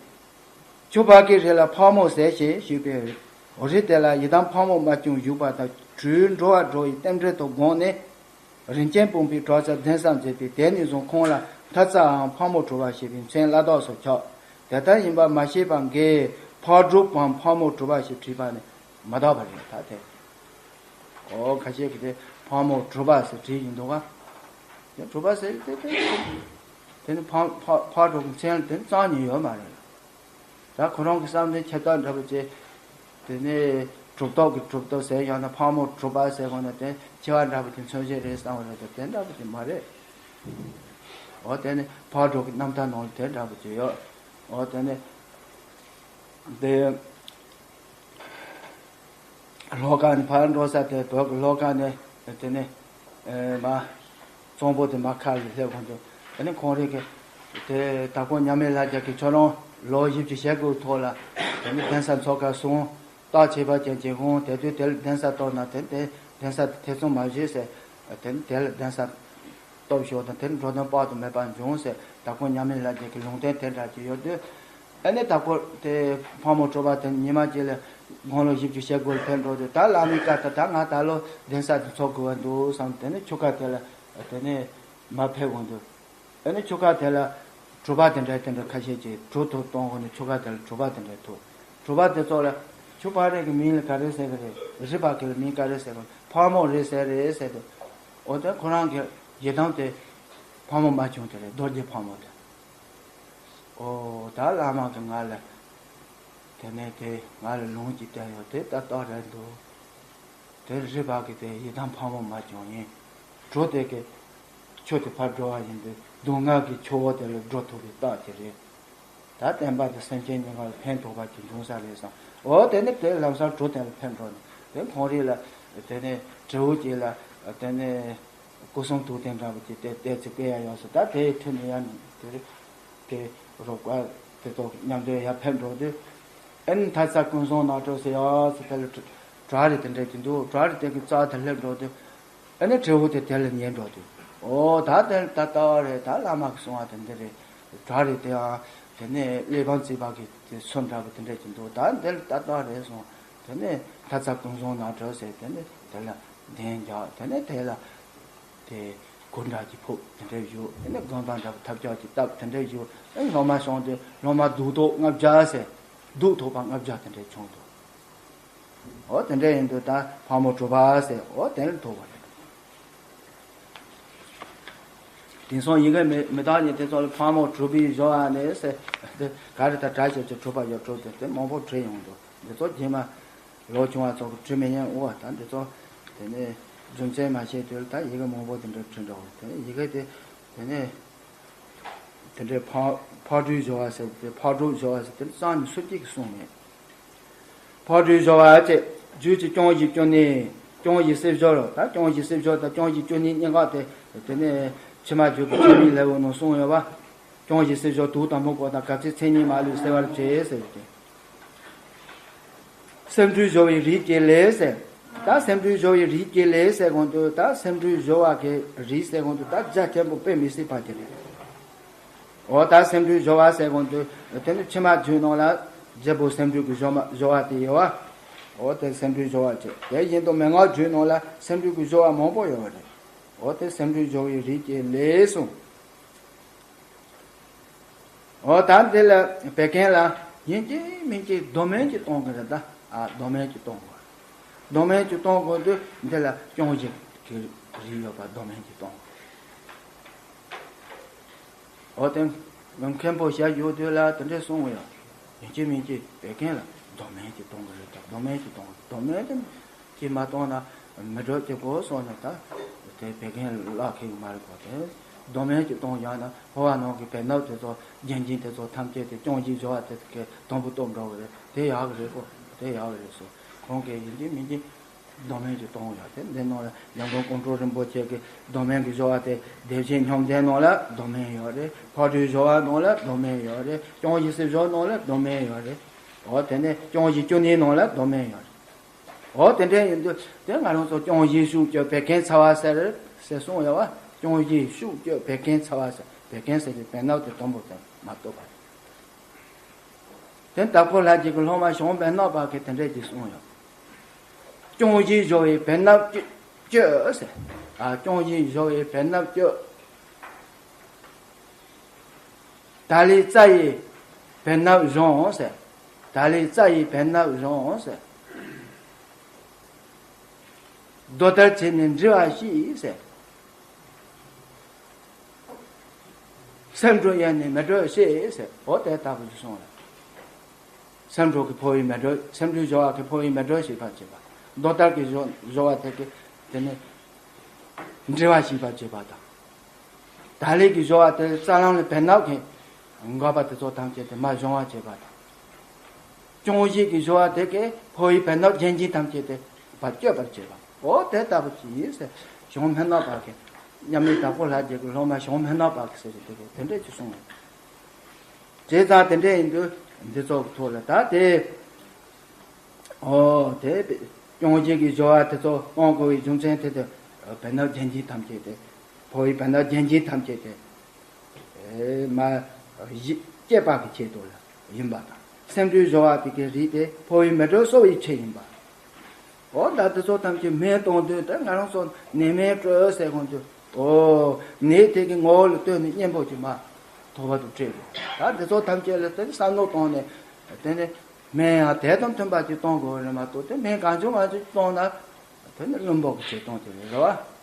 ཆུ་ཕག་གི་རི་ལ་ཕག་མོ་ཟེར་ཞེས་ཞུས་པས། རི་དེ་ལ་ཡི་དམ་ཕག་མོ་པ་ཅུང་བཞུགས་པ་དང་གྲུའི་འགྲོ་བ་འགྲོ་བའི་རྟེན་འབྲེལ་དུ་དགོངས་ནས། རིན་ཆེན་སྤུངས་པའི་གྲོང་གསེབ་གདན་ས་མཛད་པས་དེ་ནས་བཟུང་ཁོང་ལ་མཐའ་རྩའམ་ཕག་མོ་གྲུ་པ་ཞེས་པའི་མཚན་བླ་དྭགས་སུ་ཁྱབ། དེ་ལྟར་ཡིན་པ་མ་ཤེས་པ་འགས་ཕག་གྲུ་པའམ་ཕག་མོ་གྲུ་པ་ཞེས་བྲིས་པ་ནི་མ་དག་པ་རེད་ད་དེ། ཨོ་ཁ་ཤས་ཀྱིས་དེ་ཕག་མོ་གྲུ་པ་ཟེར་བྲིས་ཡིན་འདུག་ག་དེ་གྲུ་པ་ཟེར་དེ་དེ་དེ་ནི་ཕག་ཕག་ཕག་གྲུ་པའི་མཚན་ལ་དེ་ནི་རྩ་ནས་ཡོད་མ་རེད། ད་ཁོ་རང་གི་བསམ་གཏན་ཁྱབ་བདག་འདྲ་པོ་བྱས། དེ་ནས་ གྲུབ་ཐོབ་ཀྱི་གྲུབ་ཐོབ་ཟེར་ཡང་ན་ཕག་མོ་གྲུ་པ་ཟེར་དགོས་ན་དེ་ཆེ་བ་འདྲ་པོ་དེ་མཚོན་བྱེད་རེད་བསམ་པ་རེད་དོ། དེ་འདྲ་པོ་དེ་མ་རེད། འོ་དེ་ནི་ཕག་གྲུ་གི་རྣམ་ཐར་ནང་ལ་དེ་འདྲ་པོ་དེ་ཡོད། འོ་དེ་ནི་དེ་ལྷོ་ཁ་ནས་ཕར་འགྲོ་ས་དེ་བོད་ཀྱི་ལྷོ་ཁ་ནས་དེ་ནི་ཨེ་མ་གཙང་པོ་དེ་མ་ཁ་ལ་སླེབས་གོང་དུ། དེ་ནི་ཁོང་རང་གི་དེ་དྭགས་པོ་མཉམ་མེད་ལྷ་རྒྱལ་གྱིས་ཁྱོད་རང་ལོ་བཞི་བཅུ་ཞེ་དགུ་ཐོག་ལ་དེ་ནི་གདན་ས་འཚོགས་སྐབས་སོང་། རྟགས་ཁྱད་པར་ཅན་གྱི་དབང་དེ་དུས་དེ་ལ་གདན་ས་གཏོར་ན་དེ་དེ་གདན་ས་དེ་ཐེ་ཚོམ་མ་བྱེད་ཟེར། དེ་ནི་དེ་ལ་གདན་ས་སྟོབས་ཤུགས་དང་དེར་འགྲོ་དོན་དཔག་ཏུ་མེད་པ་འབྱུང་ཟེར་དྭགས་པོ་མཉམ་མེད་ལྷ་རྒྱལ་གྱི་ལུང་བསྟན་དེ་འདྲ་ཅིག་ཡོད་དུས། ཨ་ནི་དྭགས་པོ་དེ་ཕག་མོ་གྲུ་པ་དེ་ཉི་མ་གཅིག་ལ་དགུང་ལོ་བཞི་བཅུ་ཞེ་དགུ་ལ་ཕེབས་འགྲོ་དུས། ད་བླ་མའི་བཀའ་ལྟར་ད་ང་ད་ལོ་གདན་ས་དེ་འཚོགས་དགོས་པ་འདུག་བསམ། དེ་ནི་ཆུ་ཁ་དེ་ལ་དེ་ནི་མ་ཕེབས་གོང་དུ། ཨ་ནི་ཆུ་ཁ་དེ་ལ་གྲུ་པ་དེ་འདྲ་དེ་འདྲ་ཁ་ཤས་ཀྱིས་གྲུ་ཐུག་གཏོང་གོང་ནས་ཆུ་ཁ་དེ་ལ་གྲུ་པ་དེ་འདྲ་ཐུག་གྲུ་པ་དེ་ཚོ་ལ་ཁྱོད་ཕ་རེ་གི་མིང་ལ་ག་རེ་ཟེར་གི་རེད། རི་པ་གི་ལ་མིང་ག་རེ་ཟེར་གི་རེད། ཕག་མོ་རེད་ཟེར་རེད་ཟེར་དུས། འོ་དེ་ཁོ་རང་གི་ཡི་དམ་དེ་ཕག་མོ་མ་བྱུང་དེ་རེད། རྡོ་རྗེ་ཕག་མོ་དེ། འོ་ད་བླ་མ་གི་ང་ལ་དེ་ནས་དེ་ང་ལ་ལུང་གཅིག་བསྟན་ཡོད་དེ་ད་རྟགས་རེད་འདུག་དེ་རི་པ་གི་དེ་ཡི་དམ་ཕག་མོ་མ་བྱུང་ཡིན། གྲུ་དེ་གི་ཆུ་དེ་ཕར་འགྲོ་བ་ཡིན་དུས་སྡུག་བསྔལ་གྱི་ཆུ་བོ་དེ་ལ་འགྲོ་ཐུབ་པའི་རྟགས་དེ་རེད། ད་བསྟན་པ་དེ་སེམས་ཅན་གཉིས་ཀ་ལ་ཕན་ཐོགས་པ་ཅིག་འབྱུང་ས་རེད་བསམ། འོ་དེ་ནི་དེ་ལམ་སང་གྲུ་དེ་ལ་ཕེབས་འགྲོ་ནས་དེ་ཁོང་རིགས་ལ་དེ་ནས་དྲེའུ་གཅིག་ལ་དེ་ནས་སྐུ་གསུང་ཐུགས་རྟེན་འདྲ་པོ་ཅིག་དེ་བལྟས་ཚེ་དཔེ་ཡང་ཡོང་སོང་། ད་དེའི་ཁྲོད་ནས་ཡང་དེ་དེ་རོགས་པ་དེ་ཚོ་མཉམ་དུ་ཡར་ཕེབས་འགྲོ་དུས། ཨ་ནི་མཐའ་རྩ་ཀུན་བཟང་ནགས་ཁྲོད་ཟེར་ཡག་ཟེར་དེ་ལ་བྲག་རི་དེ་འདྲ་ཅིག་འདུག་བྲག་རི་དེ་གི་རྩ་དེ་སླེབས་འགྲོ་དུས། ཨ་ནི་དྲེའུ་དེ་དེ་ལ་ཉལ་འགྲོ་དུས། འོ་ད་དེ་ལ་ད་ལྟ་བ་རེད། ད་བླ་མ་གིས་གསུངས་པ་དེ་འདི་རེད། བྲག་རི་དེའང་དེ་ནས་གླེགས་བམ་བརྩིགས་པ་གི་དེ་ཚུལ་འདྲ་པོ་དེ་འདྲ་ཅིག་འདུག་ད་འདི་ལ་ད་ལྟ་བ་རེད་གསུངས། དེ་ནས་མཐའ་རྩ་ཀུན་བཟང་ནགས་ཁྲོད་ཟེར་དེ་ནས་དེ་ལ་གདན་རྒྱག་དེ་ནས་དེ་ལ་དེ་གུར་འདྲ་ཅིག་ཕུབ་དེ་འདྲ་བཞུགས། དེ་ནས་དགོན་པ་འདྲ་པོ་ཐབས་ཆག་ཅིག་བཏབ་དེ་འདྲ་བཞུགས། ཨ་ནི་སློབ་མ་བྱུང་དུས་སློབ་མ་གདུགས་ཐོག་ལྔ་བརྒྱ་ཟེར་གདུགས་ཐོག་པ་ལྔ་བརྒྱ་དེ་འདྲ་བྱུང་འདུག་འོ་དེ་འདྲ་ཡིན་དུས་ད་ཕག་མོ་གྲུ་པ་ཟེར་འོ་དེ་ལ་ཐུག་པ་རེད། དེང་སང་ཡི་གེ་མི་མི་དག་ནི་དེ་ཚོ་ལ་ཕག་མོ་གྲུ་པའི་བཞོ་བ་ནས་ཟེར་དེ་ག་རེ་ད་གྲྭ་ཆེ་ཆེ་གྲུ་པ་ཡོད་གྲུ་དེ་དེ་མང་པོ་བྲིས་ཡོང་འདུག་འདི་ཚོ་རྗེས་མ་ལོ་ཆུང་བ་ཚོ་གིས་བྲིས་མི་ཉན། འོ་ད་འདི་ཚོ་དེ་ནས་རྒྱུ་མཚན་མ་ཤེས་དུས་ལ་ད་ཡི་གེ་མང་པོ་དེ་འདྲ་བྲིས་འདུག་དེ་ནས་ཡི་གེ་དེ་དེ་ནས་དེ་འདྲའི་ཕག་ཕག་གྲུའི་བཞོ་བ་ཟེར་ཏེ་ཕག་གྲུ་བཞོ་བ་ཟེར་ཏེ་གཙང་ནས་སུ་གཅིག་གིས་གསུངས་མེད། ཕག་གྲུའི་བཞོ་བ་བཅས་རྒྱུད་ཀྱི་སྐྱོང་བཞི་བཅུ་གཉིས། སྐྱོང་བཞི་སྲིབ་བཞོ་རོ། ད་སྐྱོང་བཞི་སྲིབ་བཞོ་དང་སྐྱོང་བཞི་བཅུ་གཉིས་གཉིས་ཀ་དེ་དེ་ནས་ཕྱི་མ་རྒྱུད་ཀྱི་ཆོས་མིན་ལེའུ་ནང་གསུངས་ཡོད་པ། སྐྱོང་བཞི་སྲིབ་བཞོ་དུག་དང་སྨུག་པོ་དང་གབ་ཚིག་མཚན་ཉིད་མ་ལུས་སེལ་བར་བྱེད་ཟེར་ཏེ། སེམས་འགྲོས་བཞོ་བའི་རིགས་ཀྱི་ལས་ཟེར། ད་སེམས་འགྲོས་བཞོ་བའི་རིགས་ཀྱི་ལས་ཟེར་གོང་དུ་ད་སེམས་འགྲོས་བཞོ་བ་གི་རིགས་ཟེར་གོང་དུ་ད་རྒྱ་ཆེན་པོ་དཔེ་མི་སྲིད་པ་དེ་རེད། འོ་ད་སེམས་འགྲོས་བཞོ་བ་ཟེར་གོང་དུ་དེ་ནི་ཕྱི་མ་རྒྱུད་ནང་ལ་རྒྱལ་པོ་སེམས་འགྲོས་ཀྱི་བཞོ་མ་བཞོ་བ་དེ་ཡོད་བ། འོ་དེ་སེམས་འགྲོས་བཞོ་བ་བྱས། དེ་བཞིན་དུ་མན་ངག་རྒྱུད་ནང་ལ་སེམས་འགྲོས་ཀྱི་བཞོ་བ་མང་པོ་ཡོད་བ་རེད། འོ་དེ་སེམས་འགྲོས་བཞོ་བའི་རིགས་ཀྱི་ལས་གསུངས། འོ་ད་འདི་ལ་བད་ཀན་ལ་ཡིན་གཅིག་མིན་གཅིག་གདོན་སྨན་གཅིག་གཏོང་གི་རེད་ད། ཨ་གདོན་སྨན་གཅིག་གཏོང་དགོས། གདོན་སྨན་གཅིག་གཏོང་དགོས་དུས་འདི་ལ་སྐྱོང་བཞི་གི་རིགས་ཡོད་པ་གདོན་སྨན་གཅིག་གཏོང་དགོས། འོ་དེ་མཁན་པོ་ཞལ་བཞུགས་དུས་ལ་དེ་འདྲས་གསུངས་ཡོད། ཡིན་གཅིག་མིན་གཅིག་བད་ཀན་ལ་གདོན་སྨན་གཅིག་གཏོང་གི་རེད་ད། གདོན་སྨན་གཅིག་གཏོང་དགོས། གདོན་སྨན་དེ་ཅིག་མ་བཏང་ན་མི་འགྲོ་ཅིག་གོ་སོང་ན་ད་དེ་བད་ཀན་བརླག་ཁེལ་གི་མ་རེད་གོ། དེ་གདོན་སྨན་གཅིག་གཏོང་བཞག་ན་ཕོ་བ་ནང་གི་བད་སྣབས་དེ་ཚོ་རྒྱན་ཅན་དེ་ཚོ་ཐམས་ཅད་དེ་སྐྱོང་བཞི་བཞོ་བ་དེ་གི་དང་པོ་སྟོབས་འགྲོ་གི་རེད། དེ་ཡག་གི་རེད་གོ། དེ་ཡག་གི་རེད་སོ། ཁོང་གིས་ཡིན་གཅིག་མིན་གཅིག་གདོན་སྨན་གཅིག་གཏོང་ཡོད་དེ། འདི་ནང་ལ་འཇམ་མགོན་ཀོང་སྤྲུལ་རིན་པོ་ཆེ་གི་གདོན་སྨན་གྱི་བཞོ་བ་དེ་བདེ་བྱེད་ཉམས་ལྡན་ནང་ལ་གདོན་སྨན་ཡོད་རེད། ཕག་གྲུའི་བཞོ་བ་ནང་ལ་གདོན་སྨན་ཡོད་རེད། སྐྱོང་བཞི་སྲིབ་བཞོ་ནང་ལ་གདོན་སྨན་ཡོད་རེད། འོ་དེ་ནས་སྐྱོང་བཞི་བཅུ་གཉིས་ནང་ལ་གདོན་སྨན་ཡོད་རེད། འོ་དེ་འདྲ་ཡིན་དུས་དེ་ང་རང་ཚོ་སྐྱོང་བཞི་ཤུགས་གཅོད་བད་ཀན་ཚ་བ་སེལ་ཟེར་གསུངས་ཡོད་བ། སྐྱོང་བཞི་ཤུགས་གཅོད་བད་ཀན་ཚ་བ་སེལ། བད་ཀན་ཟེར་གྱི་བད་སྣབས་དེ་དང་པོ་དེ་མ་གཏོགས་པ་རེད། དེ་དྭགས་པོ་ལྷ་རྗེ་གི་སློབ་མ་ཞང་པད་ནག་པ་གིས་དེ་འདྲ་ཅིག་གསུངས་ཡོད། སྐྱོང་བཞི་བཞོ་བའི་བད་སྣབས་གཅོད་ཟེར། ཨ་སྐྱོང་བཞི་བཞོ་བའི་བད་སྣབས་གཅོད། ད་ལི་རྩ་ཡི་བད་སྣབས་གཞོམ་ཟེར། ད་ལི་རྩ་ཡི་བད་སྣབས་གཞོམ་ཟེར། རྡོ་ལྟར་བྱས་ནས་འདྲིལ་བ་ཞིག་ཟེར། སེམས་འགྲོ་ཡན་ནི་མི་འགྲོ་ཞེས་ཟེར། འོ་དེ་ལྟ་བུ་ཞིག་གསུངས་ལ། སེམས་སྒྲོ་གི་འཕོ་བའི་མེ་སྒྲོན། སེམས་སྒྲོའི་སྦྱོར་བ་གི་འཕོ་བའི་མེ་སྒྲོན་ཞེས་པ་བྱེད་པ། མདོ་ལྟར་གྱི་སྦྱོར་སྦྱོར་བ་དེ་གི་དེ་ནི་འབྲེལ་བ་ཞེས་པ་བྱེད་པ་དང་། ད་ལས་ཀྱི་སྦྱོར་བ་དེ་རྩ་ལམ་ལ་བེར་ནག་གི་འགག་པ་དེ་ཚོ་ཐམས་ཅད་དེ་མར་སྦྱོང་བར་བྱེད་པ་དང་། སྐྱོང་བཞི་གི་སྦྱོར་བ་དེ་གི་འཕོ་བའི་བེར་ནག་རྒྱན་གྱིས་ཐམས་ཅད་དེ་ཕར་གཅོད་པར་བྱེད་པ། འོ་དེ་ལྟ་བུ་ཅིག་ཡིན་ཟེར། ཞང་སྨན་བླ་བར་གྱི་མཉམ་མེད་དྭགས་པོ་ལྷ་རྗེ་གི་སློབ་མ་ཞང་སྨན་བླ་བར་གྱི་ཟེར་གྱི་དེ་གི་དེ་འདྲས་ཅིག་གསུངས། བྱས་ཙང་དེ་འདྲས་ཡིན་དུས་འདི་ཚོ་གི་ཐོག་ལ་ད་དེ། ཨོ་དེ་སྐྱོང་བཞི་གི་སྦྱོར་བ་དེ་ཚོ་སྤང་དགོས་པའི་རྒྱུ་མཚན་དེ་དེ་བེར་ནག་རྒྱན་གྱིས་ཐམས་ཅད་དེ། འཕོ་བའི་བེར་ནག་རྒྱན་གྱིས་ཐམས་ཅད་དེ། ཨེ་མ་གཞི་བསྐྱེད་པ་གི་ཆེད་དུ་ལ་ཡིན་པ་དང་། སེམས་སྒྲོའི་སྦྱོར་བ་དེ་གི་རིགས་དེ་འཕོ་བའི་མེ་སྒྲོན་གསོ་བའི་ཆེད་ཡིན་པ། འོ་ད་དེ་ཚོ་ཐམས་ཅད་སྨན་གཏོང་དུས་ད་ང་རང་ཚོ་ནད་སྨན་སྤྲོད་ཟེར་གོང་དུ། ཨོ་ནད་དེ་གི་ངོ་བོ་ལ་ལྟོས་ནས་གཉེན་པོ་གྱི་མ་ཐོབ་པ་དང་འཕྲད་དགོས། ད་དེ་ཚོ་ཐམས་ཅད་ལ་དེ་བསམ་བློ་བཏང་ནས་དེ་ནས་སྨན་ཡང་དེ་དང་མཐུན་པ་ཅིག་གཏོང་དགོས་རེད་མ་གཏོགས་དེ་སྨན་གང་བྱུང་མང་བྱུང་གཏོང་ན་དེ་ནི་བླུན་པོ་གི་ཆེད་གཏོང་དེ་རེད་རེད་བ།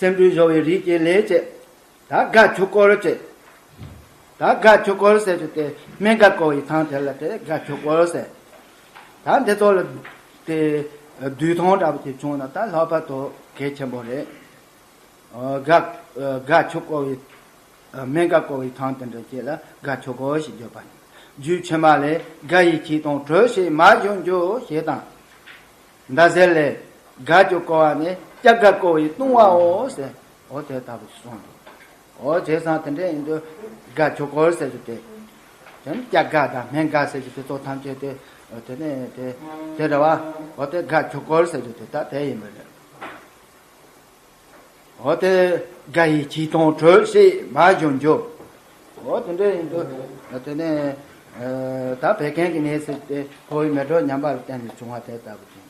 སེམས་སྒྲོའི་སྦྱོར་བའི་རིགས་ཀྱི་ལས་བྱེད། ད་དགའ་ཆོས་སྐོར་བྱེད། ད་དགའ་ཆོས་སྐོར་ཟེར་རྒྱུ་དེ་སྨན་དགའ་བསྐོར་བའི་ཐང་དེ་ལ་དེ་དགའ་ཆོས་སྐོར་ཟེར། ད་འདི་ཚོ་ལ་དེ་བསྡུས་ཐང་འདྲ་པོ་དེ་བྱུང་ན་ད་ལྷག་པར་དུ་གལ་ཆེན་པོ་རེད། ཨ་དགའ་ཨ་དགའ་ཆོས་སྐོར་བའི་ཨ་སྨན་དགའ་བསྐོར་བའི་ཐང་དེ་འདྲ་བཅས་ལ་དགའ་ཆོས་སྐོར་ཞེས་བརྗོད་པ་ཡིན། རྒྱུད་ཕྱི་མ་ལས། དགའ་ཡི་བྱིས་དང་གྲོལ་ཞེས་མར་བྱོན་རྒྱུ་ཞེས་དང་། ཟླ་ཟེར་ལས། དགའ་ཆོས་སྐོར་བ་ནི་སྐྱབས་དགའ་བསྐོར་བའི་ལྟུང་བའོ་ཟེར། འོ་དེ་ལྟ་བུ་ཞིག་གསུངས་འདུག་འོ་བྱས་ཙང་དེ་འདྲ་ཡིན་དུས་དགའ་ཆོས་སྐོར་ཟེར་རྒྱུ་དེ། དེ་ནི་སྐྱབས་དགའ་དང་སྨན་དགའ་ཟེར་རྒྱུ་དེ་ཚོ་ཐམས་ཅད་དེ། དེ་ནས་དེ་དེ་འདྲ་བ། འོ་དེ་དགའ་ཆོས་སྐོར་ཟེར་རྒྱུ་དེ་ད་དེ་ཡིན་པ་རེད། འོ་དེ་དགའ་ཡི་བྱིས་དང་གྲོལ་ཞེས་མར་བྱོན་རྒྱུ། འོ་དེ་འདྲ་ཡིན་དུས་དེ་ནས་ཨ་ད་བད་ཀན་གྱི་ནད་ཟེར་ཏེ་འཕོ་བའི་མེ་སྒྲོན་ཉམས་པ་ལ་བརྟེན་ནས་བྱུང་བ་དེ་ལྟ་བུ་ཅིག་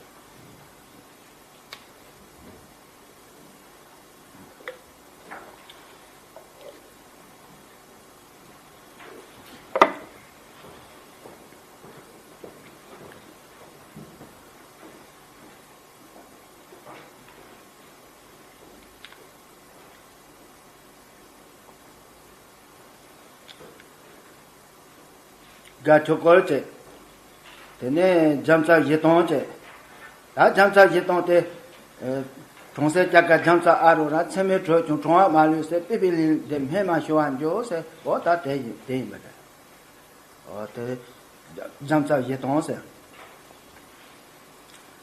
དགའ་ཆོས་སྐོར་བྱེད། དེ་ནས་རྒྱ་མཚོ་བཞི་སྟོང་བྱེད། ད་རྒྱ་མཚོ་བཞི་སྟོང་དེ། ཨེ་གྲོང་གསེབ་སྐྱ་ཀ་རྒྱ་མཚོ་ཨ་རོ་ར། ཚེར་མའི་དྲོད་ཀྱང་གྲང་བ་མ་ལུས་ཟེར། པི་པི་ལིང་འདི་སྨན་མར་ཞུ་བར་འགྱུར་ཟེར། འོ་ད་དེ་ཡིན་དེ་ཡིན་པ་རེད། འོ་དེ་རྒྱ་མཚོ་བཞི་སྟོང་ཟེར།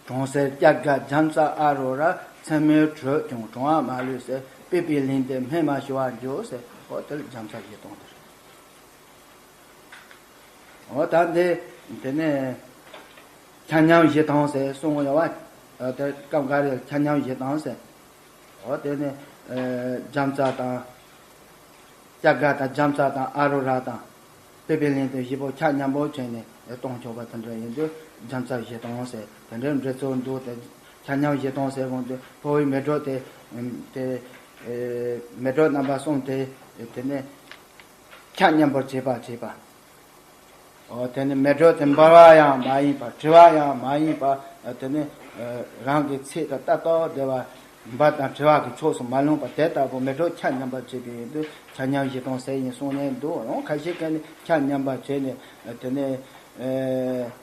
གྲོང་གསེབ་སྐྱ་ཀ་རྒྱ་མཚོ་ཨ་རོ་ར། ཚེར་མའི་དྲོད་ཀྱང་གྲང་བ་མ་ལུས་ཟེར། པི་པི་ལིང་འདི་སྨན་མར་ཞུ་བར་འགྱུར་ཟེར། འོ་དེ་ལ་རྒྱ་མཚོ་བཞི་སྟོང་དེ་རེད། འོ་ད་འདི་དེ་ནས་ཆ་མཉམ་བཞི་སྟོང་ཟེར་གསུངས་ཡོད་བ། འོ་དེ་སྐབས་འགའ་རེ་ཆ་མཉམ་བཞི་སྟོང་ཟེར། འོ་དེ་ནས་ཨེ་རྒྱ་མཚོ་དང་། སྐྱ་ཀ་དང་རྒྱ་མཚོ་དང་ཨ་རོ་ར་དང་། པི་པི་ལིང་དེ་བཞི་པོ་ཆ་མཉམ་པོ་བྱས་ནས་གཏོང་ཆོག་པ་དེ་འདྲ་ཡིན་དུས་རྒྱ་མཚོ་བཞི་སྟོང་ཟེར་དེ་འདྲའི་འགྲེལ་ཚུལ་འདུག་དེ་ཆ་མཉམ་བཞི་སྟོང་ཟེར་དགོངས་དུས་འཕོ་བའི་མེ་སྒྲོན་དེ། དེ་ཨེ་མེ་སྒྲོན་རྣམ་པ་གསུམ་དེ་དེ་ནས་ཆ་མཉམ་པར་བྱེད་པ་བྱེད་པ། འོ་དེ་ནི་མེ་སྒྲོན་དེ་འབར་བ་ཡང་མ་ཡིན་པ། བྲི་བ་ཡང་མ་ཡིན་པ། དེ་ནི་རང་གི་ཚིག་དང་ལྟ་རྟོག་བདེ་བ་འབར་དང་བྲི་བ་གི་ཕྱོགས་སུ་མ་ལྷུང་པ་དེ་ལྟ་བུ་མེ་སྒྲོན་ཆ་མཉམ་པར་བྱེད་པའི་ཡིན་དུས་ཆ་མཉམ་བཞི་སྟོང་ཟེར་ཡིན་གསུངས་ནས་འདུག་རང་ཁ་ཤས་ཀྱིས་ནི་ཆ་མཉམ་པར་བྱས་ནས་དེ་ནི་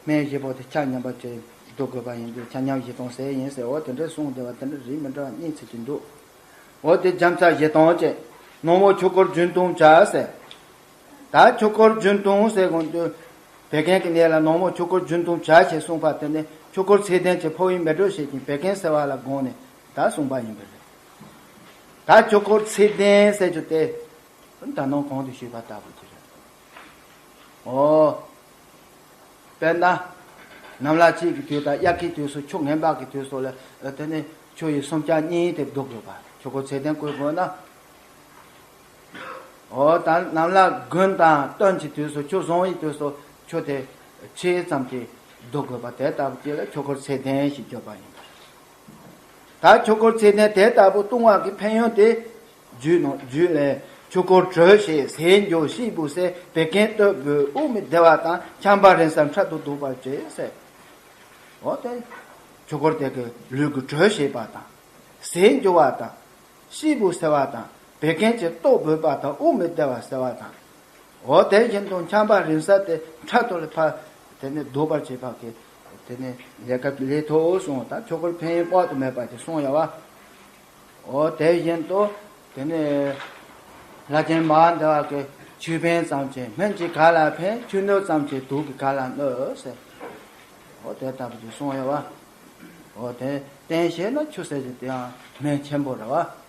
སྨན་བཞི་པོ་དེ་ཆ་མཉམ་པར་བྱས་འདུག་དགོས་པ་ཡིན་དུས་ཆ་མཉམ་བཞི་སྟོང་ཟེར་ཡིན་ཟེར། འོ་དེ་འདྲ་གསུངས་བསྡད་པ་དེ་འདྲ་རིགས་མི་འདྲ་བ་གཉིས་ཚིག་གི་འདུག་འོ་དེ་རྒྱ་མཚོ་བཞི་སྟོང་བྱས། ནག་མོ་ཆོས་འཁོར་རྒྱུན་གཏོང་བྱ་ཟེར། ད་ཆོས་འཁོར་རྒྱུན་གཏོང་ཟེར་དགོངས་དུས། བད་ཀན་གྱི་ནད་ལ་ནག་མོ་ཆོས་འཁོར་རྒྱུན་གཏོང་བྱ་ཞེས་གསུངས་པ་དེ་ནི་ཆོས་འཁོར་ཚད་ལྡན་གྱི་འཕོ་བའི་མེ་སྒྲོན་བྱེད་ཅིང་བད་ཀན་སེལ་བ་ལ་དགོངས་ནས་ད་གསུངས་པ་ཡིན་པ་རེད། ད་ཆོས་འཁོར་ཚད་ལྡན་ཟེར་རྒྱུ་དེ། ད་ནང་གོང་དུ་ཞུས་པ་ལྟ་བུ་ཅིག་རེད། འོ། དཔེར་ན། གནམ་ལོ་གཅིག་གི་དུས་དང་དབྱར་ཁའི་དུས་སུ་ཆུ་ངན་པ་གི་དུས་སུ་ལ་དེ་ནི་ཆུ་ཡི་སུམ་ཆ་གཉིས་དེ་བསྡུ་དགོས་པ་ཆོས་འཁོར་ཚད་ལྡན་བསྐོར་དགོས་ན། འོ་ད་གནམ་ལོ་དགུན་དང་སྟོན་གྱི་དུས་སུ་ཆུ་བཟང་བའི་དུས་སུ་ཆུ་དེ་ཆེ་ཙམ་གྱིས་བསྡུ་དགོས་པ་དེ་ལྟ་བུ་ཅིག་ལ་ཆོས་འཁོར་ཚད་ལྡན་ཞེས་བརྗོད་པ་ཡིན་པ། ད་ཆོས་འཁོར་ཚད་ལྡན་དེ་ལྟ་བུ་ལྟུང་བ་གི་ཕན་ཡོན་དེ། རྒྱུད་ནང་རྒྱུད་ལས། ཆོས་འཁོར་དྲོད་བྱེད་ཟས་འགྱུར་ཤེད་བུ་ཟེར་བད་ཀན་སྟོབས་བུ་དབུགས་མི་བདེ་བ་དང་ཆམ་པ་རིང་སར་འཕྲལ་དུ་ལྡོག་པར་བྱེད་ཟེར། འོ་དེ། ཆོས་འཁོར་དེ་གི་ལུས་ཀྱི་དྲོད་བྱེད་པ་དང་ ཟས་འཇུ་བ་དང་། ཤེད་བུ་ཟ་བ་དང་། བད་ཀན་གྱི་ལྟོ་བུད་པ་དང་དབུགས་མི་བདེ་བ་ཟ་བ་དང་། འོ་དེ་བཞིན་དུ་ཆམ་པ་རིང་ས་དེ་འཕྲལ་དུ་ལ་ཕར་དེ་ནས་ཟློག་པར་བྱེད་པ་གི་དེ་ནས་ལས་ཀ་ལས་ཐོག་གསུངས་དང་། ཆོས་འཁོར་ཕན་ཡོན་དཔག་ཏུ་མེད་པ་ཞིག་གསུངས་ཡོད་བ། འོ་དེ་བཞིན་དུ་དེ་ནས་ལྷ་ཆེན་མར་འདི་བ་གི་ཆོས་ཕན་ཙམ་གྱིས་སྨན་གྱིས་ག་ལ་ཕན། ཆོས་གནོད་ཙམ་གྱིས་དུག་གིས་ག་ལ་གནོད་ཟེར། འོ་དེ་ལྟ་བུ་ཞིག་གསུངས་ཡོད་བ། འོ་དེ་བསྟེན་ཤེས་ན་ཆོས་ཟེར་གྱི་དེ་ཡང་སྨན་ཆེན་པོ་རེད་བ།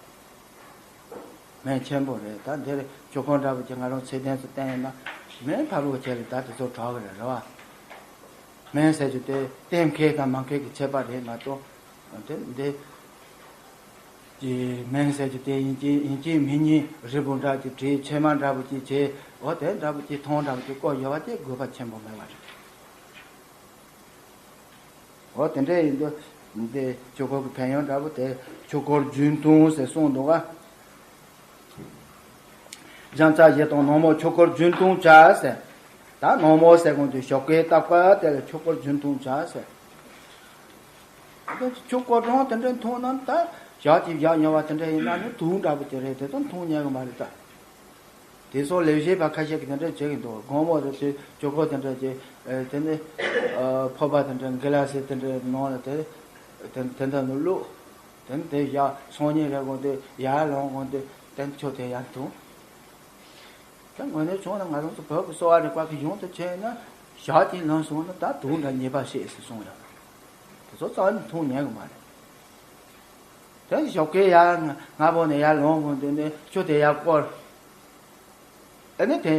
སྨན་ཆེན་པོ་རེད། ད་འདིར་ཆོས་འཁོར་འདྲ་བོ་ཅིག་ང་རང་ཚད་ལྡན་དུ་བསྟན་ཡོད་ན་སྨན་ཕ་རོལ་ཁྱེར་རེ་ད་དེ་ཚོ་དྲག་གི་རེད། རེད་བ། སྨན་ཟེར་རྒྱུ་དེ་བསྟེན་མཁས་དང་མ་མཁས་ཀྱི་ཁྱད་པར་རེད་མ་གཏོགས། དེ་འདི་ཀྱི་སྨན་ཟེར་རྒྱུ་དེ་ཡིན་གཅིག་ཡིན་གཅིག་མིན་གཉིས་རིལ་བུ་འདྲ་ཅིག་བྲིས། ཕྱེ་མ་འདྲ་བོ་ཅིག་བྱས། འོ་དེ་འདྲ་བོ་ཅིག་ཐུང་འདྲ་བོ་ཅིག་བསྐོལ་ཡོད་བ་དེ་དགོས་པ་ཆེན་པོ་མེད་པ་རེད། འོ་དེ་འདྲ་ཡིན་དུས་འདི་ཆོས་འཁོར་གྱི་ཕན་ཡོན་འདྲ་བོ་དེ་ཆོས་འཁོར་རྒྱུན་ཐུང་ཟེར་གསུངས་འདུག་ག། བྱང་ཆ་བཞི་དང་ནག་མོ་ཆོས་འཁོར་རྒྱུན་ཐུང་བྱ་ཟེར། ད་ནག་མོ་ཟེར་གོང་དུ་ཞོགས་ཀས་རྟག་པར་དེ་ལ་ཆོས་འཁོར་རྒྱུན་ཐུང་བྱ་ཟེར། ད་ཆོས་འཁོར་གྲངས་དེ་འདྲ་འཐུང་ན་ད་ཞག་གཅིག་བཞག་ཉལ་བ་དེ་འདྲ་ཡིན་ན་ནི་དུག་འདྲ་པོ་དེ་རེད། དེ་ད་འཐུང་ཉན་གི་མ་རེད་ད། དེ་སོགས་ལས་བྱེད་པ་ཁ་ཤས་ཀྱིས་དེ་འདྲ་བྱེད་ཀྱི་འདུག་དགོང་མོ་དེ་ཚོས་ཆོས་འཁོར་དེ་འདྲ་བྱེད། དེ་ནི་ཕོར་པ་དེ་འདྲ་གི་ལ་སི་དེ་འདྲ་ནང་ལ་དེ་དེ་དེ་འདྲ་ནི་བླུགས། དེ་ནི་དེ་ཞག་སང་ཉིན་རེ་གོང་དེ་ཡར་ལངས་གོང་དེ་དེ་ནི་ཆོས་དེ་ཡར་འཐུང་། ད་དངོས་གནས་བྱུང་ན་ང་རང་ཚོ་བོད་ཀྱི་གསོ་བ་རིག་པ་གི་གཞུང་དུ་བྱས་ན་ཞག་གཅིག་ལངས་སོང་ན་ད་དུག་འདྲ་ཉེས་པ་བཤད་ཟེར་གསུངས་ཡོད། དེ་ཚོ་རྩ་བ་ནས་འཐུང་ཉན་གི་མ་རེད། དེ་ཞོགས་ཀས་ཡར་སྔ་པོ་ནས་ཡར་ལངས་གོང་དེ་ནས་ཆུ་དེ་ཡར་བསྐོལ། ཨ་ནི་དེ་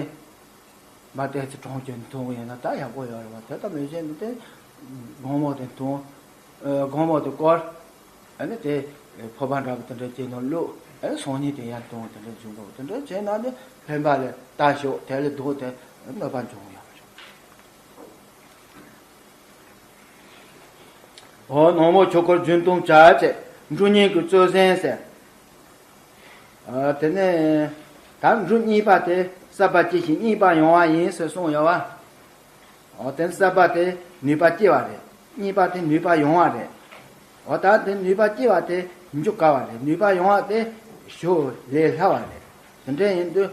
མ་བལྟས་ཚེ་གྲོང་ཁྱེར་འཐུང་གི་ཡིན་ན་ད་ཡག་པོ་ཡོད་རེད་བ། དེ་ལྟ་མི་བྱེད་ནི་དེ་དགོང་མོ་དེ་འཐུང་། ཨ་དགོང་མོ་དེ་བསྐོལ། ཨ་ནི་དེ་ཕོར་པ་འདྲ་པོ་དེ་འདྲ་ཅིག་ནང་བླུགས། ཨ་ནི་སང་ཉིན་དེ་ཡར་འཐུང་། དེ་འདྲ་བྱུང་འགྲོ། དེ་འདྲ་བྱས་ན་ནི་ཕན་པ་ལས་ལྟ་ཞོག་དེ་ལས་སྡུག་དེ་གནོད་པ་འབྱུང་ཡོད་རེད། འོ་ནག་མོ་ཆོས་འཁོར་རྒྱུན་མཐུད་བྱ་བྱེད། འབྲུ་གཉིས་ཀྱི་རྩོད་ཟན་ཟེར། ཨ་དེ་ནས་ད་འབྲུ་གཉིས་པ་དེ་བསགས་པ་སྐྱེ་ཞིང་གཉིས་པ་ཡོང་བ་ཡིན་ཟེར་གསུངས་ཡོད་བ། འོ་དེ་བསགས་པ་དེ་ནུས་པ་སྐྱེ་བ་རེད། གཉིས་པ་དེ་ནུས་པ་ཡོང་བ་རེད། འོ་ད་དེ་ནུས་པ་སྐྱེ་བ་དེ་འཇུ་དཀའ་བ་རེད། ནུས་པ་ཡོང་བ་དེ་ཞུ་ལས་སླ་བ་རེད། དེ་འདྲ་ཡིན་དུས་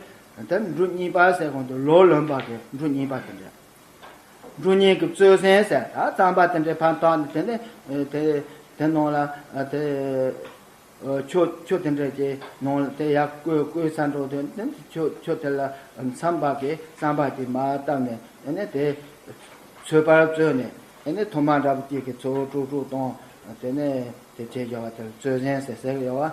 དེ་འབྲུ་གཉིས་པ་ཟེར་གོང་དུ་ལོ་ལོན་པ་དེ་འབྲུ་གཉིས་པ་དེ་འདྲ། འབྲུ་གཉིས་ཀྱི་རྩོད་ཟན་ཟེར། ད་རྩམ་པ་དེ་འདྲའི་ཕར་བཏང་ནས་དེ་ནས་དེ་དེ་ནང་ལ་དེ་ཆུ་ཆུ་དེ་འདྲ་ཅིག་ནང་ལ་དེ་ཡར་བསྐོལ། བསྐོལ་ཚར་འགྲོ་དུས་དེ་ཆུ་ཆུ་དེ་ལ་མཚམས་པ་གི་རྩམ་པ་དེ་མར་བཏབ་ནས་ཨ་ནི་དེ་ཚོས་པར་བཙོས་ནས་ཨ་ནི་ཐུར་མ་འདྲ་པོ་ཅིག་གིས་ཚོས་དཀྲུག་དཀྲུག་བཏང་། དེ་ནས་དེ་བྱས་བཞག་པ་དེ་ལ་རྩོད་ཟན་ཟེར་ཟེར་གི་ཡོད་བ།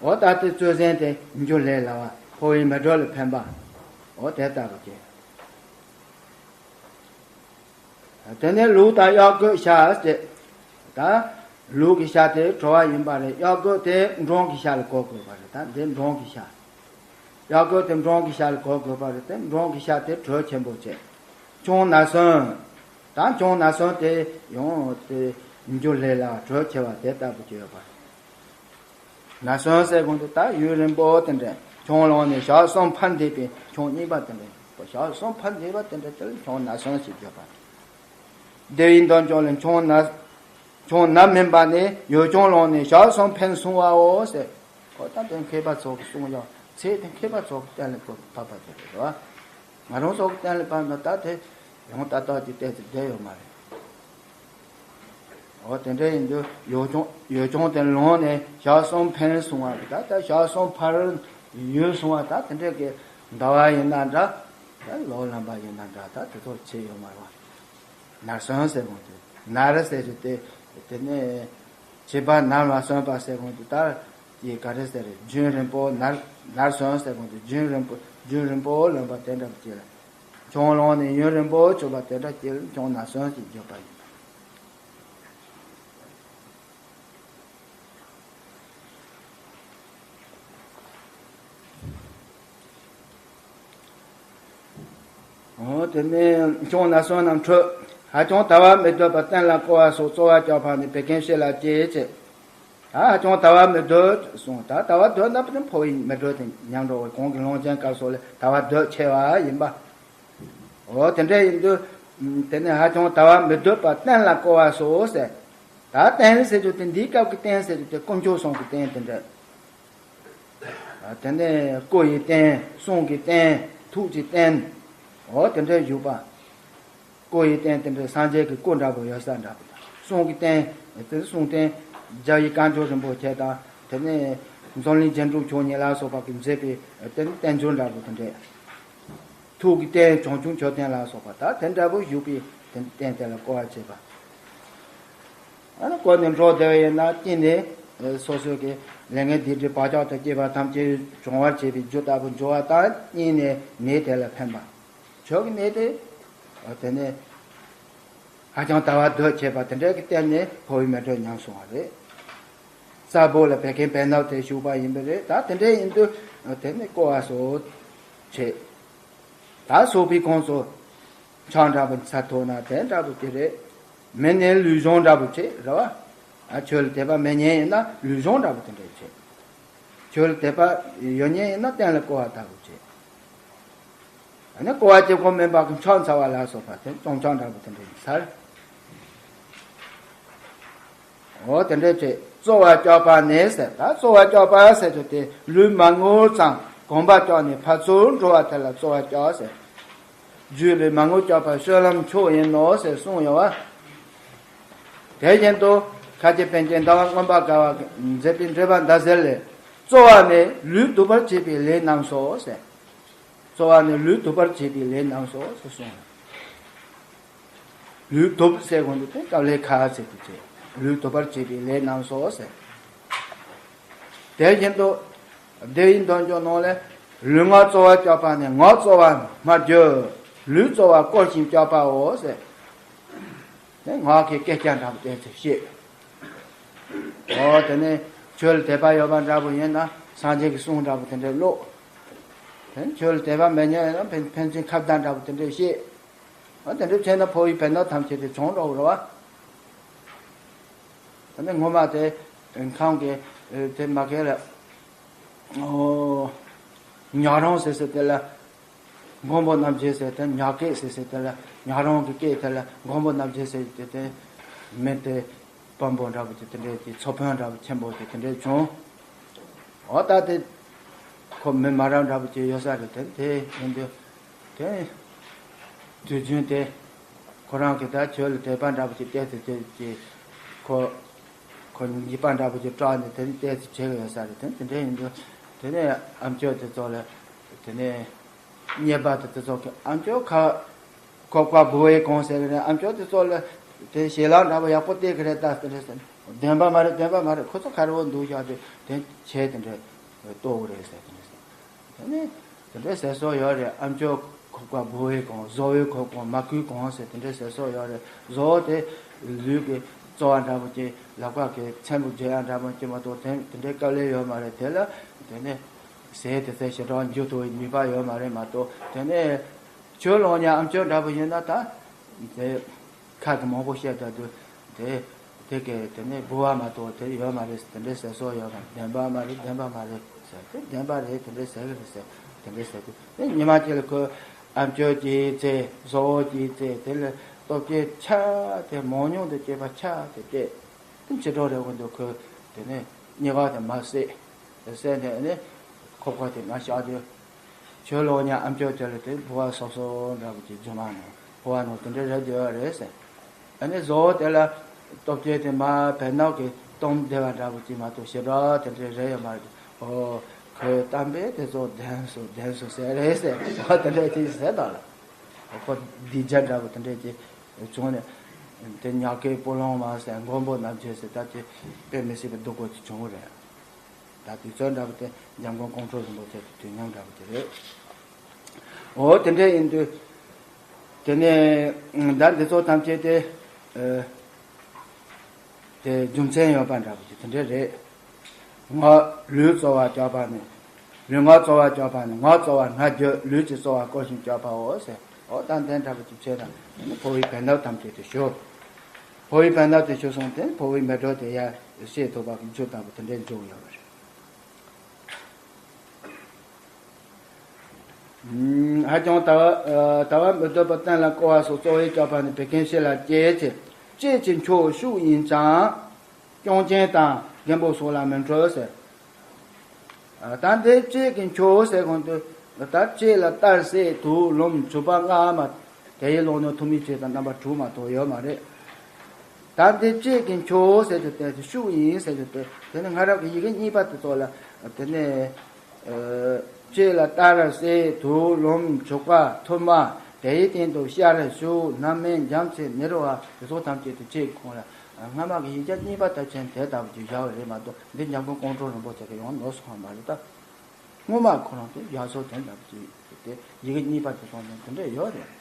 འོ་ད་དེ་རྩོད་ཟན་དེ་འཇུ་ལས་སླ་བ། ཕོ་བའི་མེ་དྲོད་ལ་ཕན་པ། འོ་དེ་ལྟ་བུ་ཅིག་དེ་ནས་ལུག་དང་གཡག་རྒོད་ཤ་ཟེར། ད་ལུག་གི་ཤ་དེ་བྲོ་བ་ཡིན་པ་རེད། གཡག་རྒོད་དེ་འབྲོང་གི་ཤ་ལ་གོ་དགོས་པ་རེད། ད་འདི་འབྲོང་གི་ཤ། གཡག་རྒོད་དེ་འབྲོང་གི་ཤ་ལ་གོ་དགོས་པ་རེད། དེ་འབྲོང་གི་ཤ་དེ་དྲོད་ཆེན་པོ་བྱེད། ཆང་ན་སོན། ད་ཆང་ན་སོན་དེ་ཡང་དེ་འཇུ་ལས་སླ་བ་དྲོད་ཆེ་བ་དེ་ལྟ་བུ་ཅིག་ཡོད་པ་རེད། ན་སོན་ཟེར་གོང་དུ་ད་ཡུན་རིང་པོ་དེ་འདྲ་ཆང་བླངས་ནས་ཞག་གསུམ་ཕར་འདས་པའི་ཆང་རྙིང་པ་དེ་འདྲ། ཞག་གསུམ་ཕར་འདས་པ་དེ་འདྲ་དེ་ལ་ཆང་ན་སོན་ཞེས་བརྗོད་པ། དེ་ཡིན་དོན་ཅོག་ལ་ཆང་ན་ཆང་ན་སྨིན་པ་ནི་ཡུལ་ཆང་བླངས་ནས་ཞག་གསུམ་ཕན་གསུང་བའོ་ཟེར། འོ་ད་དེ་མཁས་པ་ཚོ་གི་གསུང་ཡང་ཚེ་དེ་མཁས་པ་ཚོ་གི་གཏན་ལ་ཕབ་པ་དེ་རེད་བ། ང་རང་ཚོ་གི་གཏན་ལ་ཕབ་ན་ད་དེ་ཡང་ཏག་ཏག་ཅིག་བལྟས་ཏེ་བསྡད་ཡོད་མ་རེད། འོ་དེ་འདྲ་ཡིན་དུས་ཡུལ་ཆང་ཡུལ་ཆང་དེ་བླངས་ནས་ཞག་གསུམ་ཕན་གསུང་བ་རེད། ད་ད་ཞག་གསུམ་ཕར་ཡུན་སོང་བ། ད་དེ་འདྲ་གི་ཟླ་བ་ཡིན་ན་འདྲ། ད་ལོ་ལོན་པ་ཡིན་ན་འདྲ། ད་དེ་ཚོ་ཆེ་ཡོད་མ་རེད་བ། ནར་སོན་ཟེར་གོང་དུ་ནར་ཟེར་རྒྱུ་དེ་དེ་ནས་བྱིས་པ་ནར་མ་སོན་པ་ཟེར་གོང་དུ་ད་དེ་ག་རེ་ཟེར་རེད། རྒྱུན་རིང་པོ་ནར་ནར་སོན་ཟེར་གོང་དུ་རྒྱུན་རིང་པོ་རྒྱུན་རིང་པོ་ལོན་པ་དེ་འདྲ་བྱས། ཆང་བླངས་ནས་ཡུན་རིང་པོ་བྱུང་བ་དེ་འདྲ་སྐྱེ་ལ་ཆང་ན་སོན་ཞེས་བརྗོད་པ་ཡིན། འོ་དེ་ནས་ཆང་ན་སོན་རྣམས་འཁྲུད། ཧ་ཅང་དལ་བ་མི་སྡོད་པར་གཏན་ལ་བསྐོལ་བ་སོགས་རྩོལ་བ་རྐྱབ་པ་ནི་བད་ཀན་ཤི་ལ་སྐྱེད་ཅེས། ད་ཧ་ཅང་དལ་བ་མི་སྡོད་གསུངས། ད་དལ་བ་སྡོད་ན་ཕོ་བའི་མེ་དྲོད་དེ་ཉམས་འགྲོ་བའི་གོང་གི་ལུང་ཅན་སྐབས་སོགས་ལས་དལ་བ་སྡོད་ཆེ་བ་ཡིན་པ། འོ་དེ་འདྲ་ཡིན་དུས་དེ་ནས་ཧ་ཅང་དལ་བ་མི་སྡོད་པར་གཏན་ལ་བསྐོལ་བ་སོགས་ཟེར། ད་རྟེན་ཟེར་རྒྱུ་དེ་འདིའི་སྐབས་ཀྱི་རྟེན་ཟེར་རྒྱུ་དེ་དཀོན་མཆོག་གསུམ་གྱི་རྟེན་དེ་འདྲ། དེ་ནས་སྐུ་ཡི་རྟེན། གསུང་གི་རྟེན། ཐུགས་ཀྱི་རྟེན། འོ་དེ་འདྲ་བཞུགས་པ། སྐུ་ཡི་རྟེན་དེ་འདྲ་སངས་རྒྱས་ཀྱི་སྐུ་འདྲ་པོ་ཡོད་ས་འདྲ་པོ་དང་། གསུང་གི་རྟེན་དེ་གསུང་རྟེན་རྒྱལ་བའི་བཀའ་འགྱུར་རིན་པོ་ཆེ་དང་། དེ་ནས་འཛམ་གླིང་རྒྱན་དྲུག་མཆོག་གཉིས་ལ་སོགས་པ་གིས་མཛད་པའི་དེ་ནས་རྟེན་འབྱུང་འདྲ་པོ་དེ་འདྲ། ཐུགས་ཀྱི་རྟེན་བྱང་ཆུབ་མཆོད་རྟེན་ལ་སོགས་པ་དང་དེ་འདྲ་པོ་བཞུགས་པའི་རྟེན་དེ་ལ་བསྐོར་བ་བྱེད་པ། ཨ་ནི་བསྐོར་ནས་འགྲོ་བསྡད་པ་ཡིན་ན་གཅིག་ནས་སོ་སོ་གི་ལས་ངན་སྡིག་སྒྲིབ་བག་ཆགས་དང་བཅས་པ་ཐམས་ཅད་སྦྱོང་བར་བྱེད་པའི་རྒྱུ་ལྟ་བུ་འགྱུར་བ་དང་། གཉིས་ནས་ནད་དེ་ལ་ཕན་པ། ཆོས་ཀྱི་ནད་དེ་དེ་ནས་ཧ་ཅང་དལ་བ་སྡུག་ཆེ་བ་དེ་འདྲ་གི་སྟེང་ནས་འཕོ་བའི་མེ་དྲོད་ཉམས་སོང་བ་རེད། རྩ་བོ་ལ་བད་ཀན་བད་མནར་དེ་ཞུགས་པ་ཡིན་པ་རེད། ད་དེ་འདྲ་ཡིན་དུས་དེ་ནས་བསྐོར་བ་སོགས་བྱེད། ད་སོགས་པའི་ཁོངས་སུ་ཆང་འདྲ་པོ་ཚ་ཐོག་ན་དེ་འདྲ་པོ་དེ་རེད། མེ་ནི་ལུས་སྦྱོང་འདྲ་པོ་བྱེད་རེད་བ། ཨ་ཆོས་ལ་དད་པ་མེད་མཁན་ཡིན་ན་ལུས་སྦྱོང་འདྲ་པོ་དེ་འདྲ་བྱེད། ཆོས་ལ་དད་པ་ཡོད་མཁན་ཡིན་ན་རྟེན་ལ་བསྐོར་བ་ལྟ་བུ་བྱེད། ཨ་ནི་བསྐོར་བ་བྱེད་དགོས་མིན་པ་གི་ཆང་ཚ་བ་ལ་སོགས་པ་དེ་བཙོང་ཆང་འདྲ་པོ་དེ་འདྲ་ཡིན་ས་རེད། འོ་དེ་འདྲ་བྱས་རྩོལ་བར་བཅག་པ་ནི་ཟེར། ད་རྩོལ་བར་བཅག་པ་ཟེར་རྒྱུ་དེ་ལུས་མར་ངོ་ཙམ་གོམ་པ་བཅག་ནས་ཕར་ཚུར་འགྲོ་བ་དེ་ལ་རྩོལ་བར་བཅག་ཟེར། རྒྱུད་ལས་མར་ངོ་བཅག་པ་སྤྱོད་ལམ་མཆོག་ཡིན་ནོ་ཟེར་གསུངས་ཡོད་བ། དེ་བཞིན་དུ་ཁ་ཆེ་པཎ་ཆེན་ཟླ་བ་མངོན་པར་དགའ་བ་གིས་མཛད་པའི་འགྲེལ་པ་མདའ་གསལ་ལས། རྩོལ་བ་ནི་ལུས་དུབ་པར་བྱེད་པའི་ལས་རྣམས་སོ་ཟེར། རྩོལ་བ་ནི་ལུས་དུབ་པར་བྱེད་པའི་ལས་རྣམས་སོ་ཟེར་གསུངས། ལུས་དུབ་ཟེར་གོ་འདུག་སྟེ་དཀའ་ལས་ཁག་ཟེར་དུ་བྱེད། ལུས་དུབ་པར་བྱེད་པའི་ལས་རྣམས་སོ་ཟེར། དེ་བཞིན་དུ་བདེ་བའི་འདོད་འཇོ་ནང་ལས། ལུས་ངག་རྩོལ་བར་བཅག་པ་ནི་ངག་རྩོལ་བ་སྨྲ་རྒྱུ། ལུས་རྩོལ་བ་བསྐོར་ཞིང་བཅག་པའོ་ཟེར། དེ་ངག་གི་སྐད་ཆ་འདྲ་པོ་དེ་ཚོ་བཤད། འོ་དེ་ནས་ཆོས་ལ་དད་པ་ཡོད་པ་འདྲ་པོ་ཡིན་ན་སངས་རྒྱས་ཀྱི་གསུང་འདྲ་པོ་དེ་འདྲ་ཀློག། དེ་ནས་ཆོས་ལ་དད་པ་མེད་མཁན་ཡིན་ན་ཕན་ཕན་ཚུན་ཁ་བརྡ་འདྲ་པོ་དེ་འདྲ་བཤད། འོ་དེ་འདྲ་བྱས་ན་འཕོ་བའི་བད་མནར་ཐམས་ཅད་དེ་བྱང་འགྲོ་གི་རེད་བ། དེ་ནས་སྔོན་མ་དེ་ཁམས་ཀྱི་དེ་མ་གེ་ལ་འོ་ཉག་རོང་ཟེར་ཟེར་དེ་ལ། མགོན་པོ་རྣམ་བཞི་ཟེར་དེ་ཉག་སྐད་ཟེར་ཟེར་དེ་ལ། ཉག་རོང་གི་སྐད་དེ་ལ་མགོན་པོ་རྣམ་བཞི་ཟེར་དེ་དེ་མི་དེ་དཔོན་པོ་འདྲ་པོ་ཅིག་དེ་འདྲས་ཀྱི་ཚོ་དཔོན་འདྲ་པོ་ཆེན་པོ་ཅིག་དེ་འདྲས་བྱུང་། འོ་ད་དེ་ཁོ་མི་མ་རབས་འདྲ་པོ་ཅིག་ཡོད་ས་རེད། དེ་དེ་ཡིན་དུས་དེ་དུས་རྒྱུན་དེ་ཁོ་རང་གི་ད་ཆོས་ལ་དད་པ་འདྲ་པོ་ཅིག་བལྟས་ཏེ་དེ་ཅིག་ཁོ་ཁོ་འཇིགས་པ་འདྲ་པོ་ཅིག་སྐྲག་ནས་དེ་ནི་བལྟས་ཏེ་བྱེད་ཀྱི་ཡོད་ས་རེད། དེ་དེ་འདྲས་ཡིན་དུས་དེ་ནས་ཨ་མཆོག་དེ་ཚོ་ལ་དེ་ནས། རྙེད་པ་དེ་དེ་ཚོ་གི་ཨ་མཆོག་ཁ་ཁོག་པ་སྦུ་བའི་གོང་ཟེར་གི་རེད། ཨ་མཆོག་དེ་ཚོ་ལ་དེ་ཞེ་ལག་འདྲ་པོ་ཡག་པོ་སྟེར་གི་རེད་ད་ཟེར་རེད་ཟེར། བདེན་པ་མ་རེད། བདེན་པ་མ་རེད། ཁོ་ཚོ་ག་རེ་བོ་འདུག་བཞག་དེ་དེ་བྱས་དེ་འདྲ་ལྟོ་གི་རེད་ཟེར་དེ་འདྲ་ཟེར། དེ་ནས་དེ་འདྲ་ཟེར་སྲོལ་ཡོད་རེད། ཨ་མཆོག་ཁོག་པ་སྦུ་བའི་གོང་བཟོ་བོའི་ཁོག་པ་མ་ཁུའི་གོང་ཟེར་དེ་འདྲ་ཟེར་སྲོལ་ཡོད་རེད། བཟོ་བོ་དེ་ལུས་ཀྱི་རྩོལ་བ་འདྲ་པོ་ཅིག་ལག་པ་གི་ཚེམ་བུ་འཇལ་ཡག་འདྲ་པོ་ཅིག་མ་གཏོགས་དེ་དེ་འདྲའི་དཀའ་ལས་ཡོད་མ་རེད། དེ་ལ་དེ་ནས། ཟས་དེ་ཚོ་ཞེ་དྲག་འཇུ་ཐུབ་པའི་ནུས་པ་ཡོད་མ་རེད་མ་གཏོགས། དེ་ནས་ཆོས་ལོག་ཉ་ཨ་མཆོག་འདྲ་པོ་ཡིན་ན་ད་དེ་ཁ་གི་མང་པོ་བཤད་ད་དུས་དེ་དེ་གས་དེ་ནས་འབུལ་བ་མ་གཏོགས་དེ་ཡོད་མ་རེད། དེ་འདྲའི་ཟེར་སྲོལ་ཡོད་མ་རེད། བདེན་པ་མ་རེད། བདེན་པ་མ་རེད་ཟེར་དེ་བདེན་པ་རེད། དེ་འདྲའི་ཟེར་གི་རེད་ཟེར་དེ་འདྲའི་ཟེར་དུས་དེ་ཉི་མ་གཅིག་ལ་ཁོས་ཨ་མཆོག་གི་རྩེ་བཟོ་བོ་གི་རྩེ་དེ་ལ་སྟོབས་ཆེ་ཆ་དེ་མང་ཉུང་དུ་སྐྱེས་པ་ཆ་དེ་སྟེ། དེ་ཕྱི་དྲོ་རེ་བོ་འདུག་ཁོས་དེ་ནས་སྙི་ག་དེ་མར་བསད། བསད་ནས་ནི་ཁོག་པ་དེ་མར་བཞག་དུས། ཆོས་ལོག་ཉ་ཨ་མཆོག་དེ་ལ་དེ་འབུལ་བ་སོབ་སོབ་འདྲ་པོ་ཅིག་རྒྱུ་མ་ནང་འབུལ་བ་ནང་དེ་འདྲ་རེད་འདོད་རེད་ཟེར། ཨ་ནི་བཟོ་བོ་དེ་ལ་སྟོབས་ཆེ་དེ་མར་བད་མནར་གྱིས་སྟོངས་བསྡད་པ་འདྲ་པོ་ཅིག་མ་གཏོགས་ཞེ་དྲག་དེ་འདྲ་རེད་ཡོད་མ་རེད། ཨོ་ཁོའི་གཏམ་དཔེ་དེ་ཚོ་བདེན་སོང་བདེན་སོང་ཟེར་རེད་ཟེར། ཨོ་དེ་འདྲ་ཅིག་ཟེར་དང་ལ། ཁོ་སྡིག་སྦྱོར་འདྲ་པོ་དེ་འདྲ་ཅིག་བྱུང་ནས། དེ་ཉག་གི་སྤུ་ལོང་མ་ཟེར་མགོན་པོ་རྣམ་བྱེད་ཟེར་ད་ཅི་དཔེ་མི་སྲིད་པའི་སྡུག་པོ་ཅིག་བྱུང་བ་རེད། ད་དུས་ཚོད་འདྲ་པོ་དེ་འཇམ་མགོན་ཀོང་སྤྲུལ་རིན་པོ་ཆེ་གི་དུས་མཉམ་འདྲ་པོ་དེ་རེད། འོ་དེ་འདྲ་ཡིན་དུས། དེ་ནས་ད་འདི་ཚོ་ཐམས་ཅད་དེ། དེ་རྒྱུ་མཚན་ཡོད་པ་འདྲ་པོ་ཅིག་དེ་འདྲ་རེད། ངག་ལུས་རྩོལ་བར་བཅག་པ་ནི། ལུས་ངག་རྩོལ་བར་བཅག་པ་ནི་ངག་རྩོལ་བ་སྨྲ་རྒྱུ། ལུས་ཀྱི་རྩོལ་བ་བསྐོར་ཞིང་བཅག་པའོ་ཟེར། འོ་ད་དེ་འདྲ་པོ་ཅིག་བྱས་ན་འཕོ་བའི་བད་མནར་ཐམས་ཅད་དེ་ཞུ། འཕོ་བའི་བད་མནར་དེ་ཞུ་སོང་དེ་འཕོ་བའི་མེ་དྲོད་དེ་ཡར་བཤད་ཐུབ་པ་གི་རྒྱུ་ལྟ་བུ་དེ་འདྲའི་འབྱུང་ཡོད་པ་རེད། ཧ་ཅང་དལ་བ་དལ་བ་མི་འདོད་པ་གཏན་ལ་བསྐོར་བ་སོགས་རྩོལ་བས་བཅག་པ་ནི་བད་ཀན་ཕྱི་ལ་སྐྱེད་ཅེས། ལྕེ་གི་མཆོག་ཤུགས་ཡིན་ཀྱང་། སྐྱོན་ཅན་དང་རྒན་པོ་སོགས་ལ་མི་འཕྲོད་ཟེར། ད་འདི་ལྕེ་གི་མཆོག་ཟེར་གོང་དུ། ད་ལྕེ་ལ་གཏར་བསྲེག་དུག་རློན་བྱུག་པ་སྔ་མ། དེ་ཡི་ལོག་ནི་ཐུག་མི་བཅས་དང་རྣམ་པ་དྲུག་མ་གཏོགས་ཡོད་མ་རེད། ད་འདི་ལྕེ་གི་མཆོག་ཟེར་རྒྱུ་དེ་ཤུགས་ཡིན་ཟེར་རྒྱུ་དེ། དེ་ནི་སྔ་རབས་ཀྱི་ཡི་གེ་གཉིས་པ་དེ་ཚོ་ལ། དེ་ནི། ལྕེ་ལ་གཏར་བསྲེག་དུག་རློན་བྱུག་པ་ཐུར་མ། དེ་ཡི་སྟེང་དུ་བཤལ་བྱུག་སྣ་མིན་རྒྱ་མཚོའི་ནི་རུ་བ། དེ་ཚོ་ཐམས་ཅད་དེ་ལྕེ་གི་ཁོངས་ལ། སྔ་མ་གི་ཡིག་ཆ་གཉིས་པ་དང་ཕྱིན་དེ་ལྟ་བུ་ཅིག་བཞག་པ་རེད་མ་གཏོགས། འདི་འཇམ་མགོན་ཀོང་སྤྲུལ་རིན་པོ་ཆེ་གིས་ཡང་ནོར་སོང་བ་མ་རེད་ད། སྔོན་མ་ཁོ་རང་ཚོ་ཡག་བཟོ་དོན་དམ་ཅིག་དེ་ཡི་གེ་གཉིས་པ་དེ་ཚོ་ནང་དེ་འདྲ་ཡོད་རེད།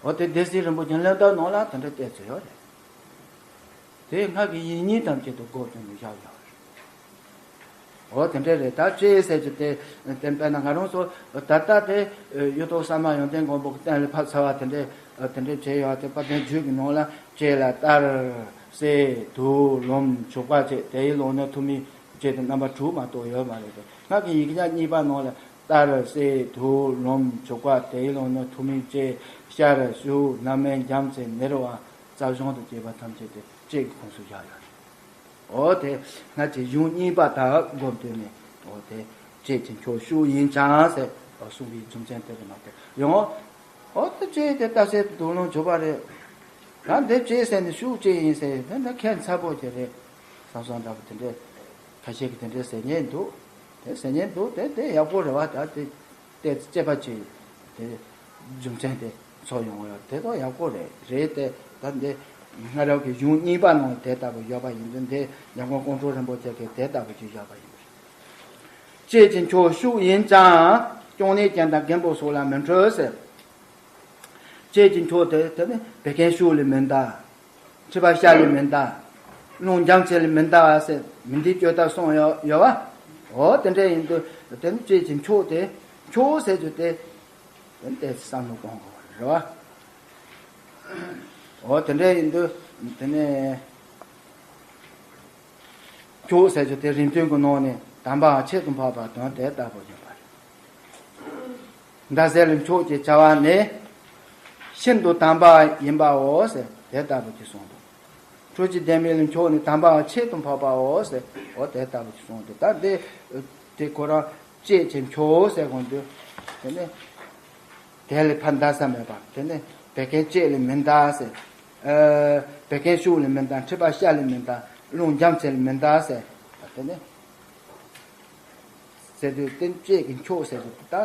འོ་དེ་སྡེ་སྲིད་རིན་པོ་ཆེ་ལན་བཏབ་ནང་ལ་དེ་འདྲ་བལྟས་ཚོད་ཡོད་རེད། དེ་སྔགས་ཀྱི་ཡིག་རྙིང་ཐམས་ཅད་དུ་སྒོ་བརྒྱབ་ནས་བཞག་ཡོད་རེད། འོ་དེ་འདྲ་རེད། ད་ལྕེ་ཟེར་གྱི་དེ། དེ་དཔེར་ན་ང་རང་ཚོ་ད་ལྟ་དེ་གཡུ་ཐོག་ས་མ་ཡོན་ཏན་མགོན་པོ་གི་གཏན་ལ་ཕབ་ཚར་བ་དེ་འདྲ། དེ་འདྲ་བྱས་ཡོད་དེ། དཔལ་ལྡན་རྒྱུད་ཀྱི་ནང་ལ་ལྕེ་ལ་གཏར་བསྲེག་དུག་རློན་བྱུག་པ་བྱས། དེ་ཡི་ལོག་ནི་ཐུག་མི་བཅས་དང་རྣམ་པ་དྲུག་མ་གཏོགས་ཡོད་མ་རེད་དེ། སྔགས་ཀྱི་ཡིག་ཆ་གཉིས་པ་ནང་ལ་གཏར་བསྲེག་དུག་རློན་བྱུག་པ། དེ་ཡི་ལོག་ནི་ཐུག་མི་བཅས། བཤལ་བྱུག་སྣ་མིན་རྒྱ་མཚོའི་ནི་རུ་བ། རྩ་གཞུང་དུ་གྱེས་པ་ཐམས་ཅད་དེ་ལྕེ་གི་ཁོངས་སུ་བཞག་ཡོད་རེད། འོ་དེ་སྔ་ཕྱི་གཞུང་གཉིས་པ་དག་སྒོམ་དུས་ནས། འོ་དེ་ལྕེ་གི་མཆོག་ཤུགས་ཡིན་ཀྱང་ཟེར་གསུངས་པའི་རྒྱུ་མཚན་དེ་རེད་མ་གཏོགས། ཡང་འོ་དེ་ལྕེ་དེ་གཏར་བསྲེག་དུག་རློན་བྱུག་པ་རེད། ད་འདི་ལྕེ་ཟེར་ནས་ཤུགས་ལྕེ་ཡིན་ཟེར་ཡོད་ན་ཁྱད་མཚར་པོ་ཅིག་རེད་བསམ་བསམ་འདྲ་པོ་དེ་འདྲས་ཁ་ཤས་ཀྱིས་དེ་འདྲས་ཟེར་མཁན་འདུག་དེ་ཟེར་མཁན་འདུག་དེ་དེ་ཡག་པོ་རེད་བ། ད་དེ་དེ་དཔྱད་པ་བྱས། དེ་རྒྱུ་མཚན་དེ་ཚོར་ཡོང་བ་དེ་ཚོ་ཡག་པོ་རེད། རེད་དེ། ད་འདི་སྔ་རབས་ཀྱི་གཞུང་གཉིས་པ་ནང་དེ་ལྟ་བུ་ཡོད་པ་ཡིན་དུས། འདི་འཇམ་མགོན་ཀོང་སྤྲུལ་རིན་པོ་ཆེ་གིས་དེ་ལྟ་བུ་ཅིག་བཞག་པ་ཡིན་པ་རེད། ལྕེ་གི་མཆོག་ཤུགས་ཡིན་ཀྱང་། སྐྱོན་ནི་རྐྱེན་དང་རྒན་པོ་སོགས་ལ་མི་འཕྲོད་ཟེར། ལྕེ་གི་མཆོག་དེ་དེ་ནི་བད་ཀན་ཤུགས་ལས་མི་འདའ། མཁྲིས་པ་བཤལ་ལས་མི་འདའ། རླུང་རྒྱ་མཚོ་ལས་མི་འདའ་བ་ཟེར་མི་འདི་སྤྱོད་ཐབས་གསུངས་ཡོད་ཡོད་བ། འོ་དེ་འདྲ་ཡིན་དུས་དེ་ནི་ལྕེ་གི་མཆོག་དེ། མཆོག་ཟེར་རྒྱུ་དེ། དེ་ནི་དེ་བསམ་བློ་གཏོང་དགོས་པ་རེད་བ། འོ་དེ་འདྲ་ཡིན་དུས་དེ་ནི། མཆོག་ཟེར་རྒྱུ་དེ་རིང་ཐུང་གི་ནང་ནས་དམ་པའམ་ཆེད་དུ་འཕགས་པ་དོན་དེ་ལྟ་བུ་ཡིན་པ་རེད། མདའ་གསེར་ལས་མཆོག་ཅེས་བྱ་བ་ནི། ཤིན་ཏུ་དམ་པ་ཡིན་པའོ་ཟེར་དེ་ལྟ་བུ་ཅིག་གསུངས་འདུག་ཁྲོ་ཆུ་ལྡན་མིན་ལས་མཆོག་ནི་དམ་པའམ་ཆེད་དུ་འཕགས་པའོ་ཟེར། འོ་དེ་ལྟ་བུ་ཅིག་གསུངས་འདུག་ད་འདི་དེ་ཁོ་རང་ལྕེ་གི་མཆོག་ཟེར་གོང་དུ། དེ་ནི། དེ་ལས་ཕར་འདའ་ས་མེད་པ། དེ་ནི་བད་ཀན་ལྕེ་ལས་མི་འདའ་ཟེར། ཨ། བད་ཀན་ཤུགས་ལས་མི་འདའ། མཁྲིས་པ་བཤལ་ལས་མི་འདའ། རླུང་རྒྱ་མཚོ་ལས་མི་འདའ་ཟེར། དེ་ནི་ཟེར་དུས་དེ་ལྕེ་གི་མཆོག་ཟེར་དུས། ད་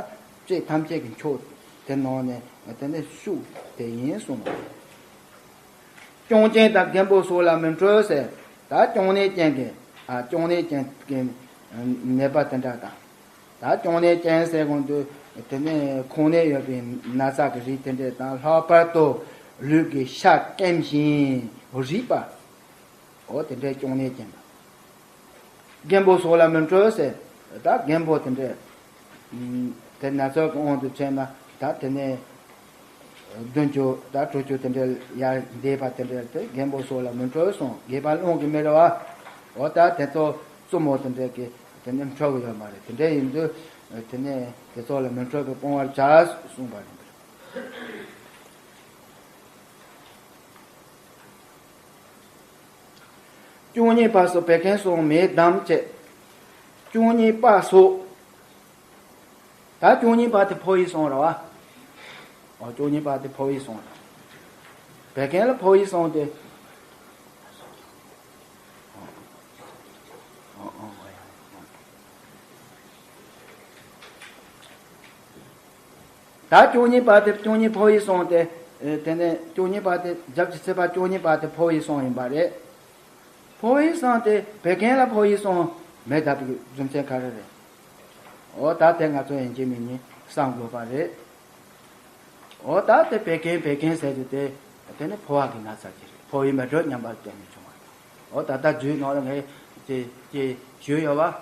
ལྕེ་ཐམས་ཅད་ཀྱི་མཆོག་དེ་ནང་ནས་དེ་ནི་ཤུགས་དེ་ཡིན་གསུངས་པ་རེད། སྐྱོན་ཅན་དང་རྒན་པོ་སོགས་ལ་མི་འཕྲོད་ཟེར། ད་སྐྱོན་ནི་ཅན་གྱི། ཨ། སྐྱོན་ནི་ཅན་གྱི་ནད་པ་དེ་འདྲ་དང་། ད་སྐྱོན་ནི་ཅན་ཟེར་གོང་དུ་དེ་ནི་ཁོང་ནད་ཡོད་པའི་ན་ཚ་གི་རིགས་དེ་འདྲ་དང་། ལྷག་པར་དུ་ལུས་ཀྱི་ཤ་སྐེམ་ཞིང་རིད་པ། འོ་དེ་འདྲའི་སྐྱོན་ནི་ཅན་དང་། རྒན་པོ་སོགས་ལ་མི་འཕྲོད་ཟེར། ད་རྒན་པོ་དེ་འདྲ། ཨ། དེ་ན་ཚ་གི་དབང་དུ་བྱས་ན་ད་དེ་ནི་བདུན་ཅུ་དང་དྲུག་ཅུ་དེ་འདྲ་ཡར་འདས་པ་དེ་འདྲ་དེ་རྒན་པོ་སོགས་ལ་མི་འཕྲོད་གསུངས། རྒས་པ་རླུང་གིས་མི་རེ་བ། འོ་ད་དེ་ཚོ་རྩུབ་མོ་དེ་འདྲ་གིས་དེ་ནི་འཕྲོད་གི་ཡོད་མ་རེད། དེ་འདྲ་ཡིན་དུས་དེ་ནི་དེ་ཚོ་ལ་མི་འཕྲོད་པའི་སྤོང་བར་བྱ་གསུངས་པ་རེད། སྐྱོན་གཉིས་པ་སོགས་བད་ཀན་སོགས་མེ་དམ་བཅས། སྐྱོན་གཉིས་པ་སོགས། ད་སྐྱོན་གཉིས་པ་དེ་ཕོ་ཡི་སོང་ར་བ། ཨོ། སྐྱོན་གཉིས་པ་དེ་ཕོ་ཡི་སོང་ར། བད་ཀན་ལ་ཕོ་ཡི་སོང་སྟེ། ད་སྐྱོན་གཉིས་པ་དེ། སྐྱོན་གཉིས་ཕོ་ཡི་སོང་སྟེ། ཨེ། དེ་ནས་སྐྱོན་གཉིས་པ་དེ། རྒྱབ་ཀྱི་ཚད་པ་སྐྱོན་གཉིས་པ་དེ་ཕོ་ཡི་སོང་ཡིན་པ་རེད། ཕོ་ཡི་སོང་སྟེ་བད་ཀན་ལ་ཕོ་ཡི་སོང་མེ་དམ་པའི་རྒྱུ་མཚན་ག་རེ་རེད། འོ་ད་དེ་ང་ཚོ་ཡིན་གཅིག་མིན་གཉིས་བསམ་དགོས་པ་རེད། འོ་ད་དེ་བད་ཀན་བད་ཀན་ཟེར་རྒྱུ་དེ། དེ་ནི་ཕོ་བ་གི་ན་ཚ་ཅིག་རེད། ཕོ་ཡི་མེ་དྲོད་ཉམས་པ་བརྟེན་ནས་བྱུང་བ་རེད། འོ་ད་ལྟ་རྒྱུད་ནང་ལ་ངས་ཅིག་ཅིག་ཞུས་ཡོད་བ།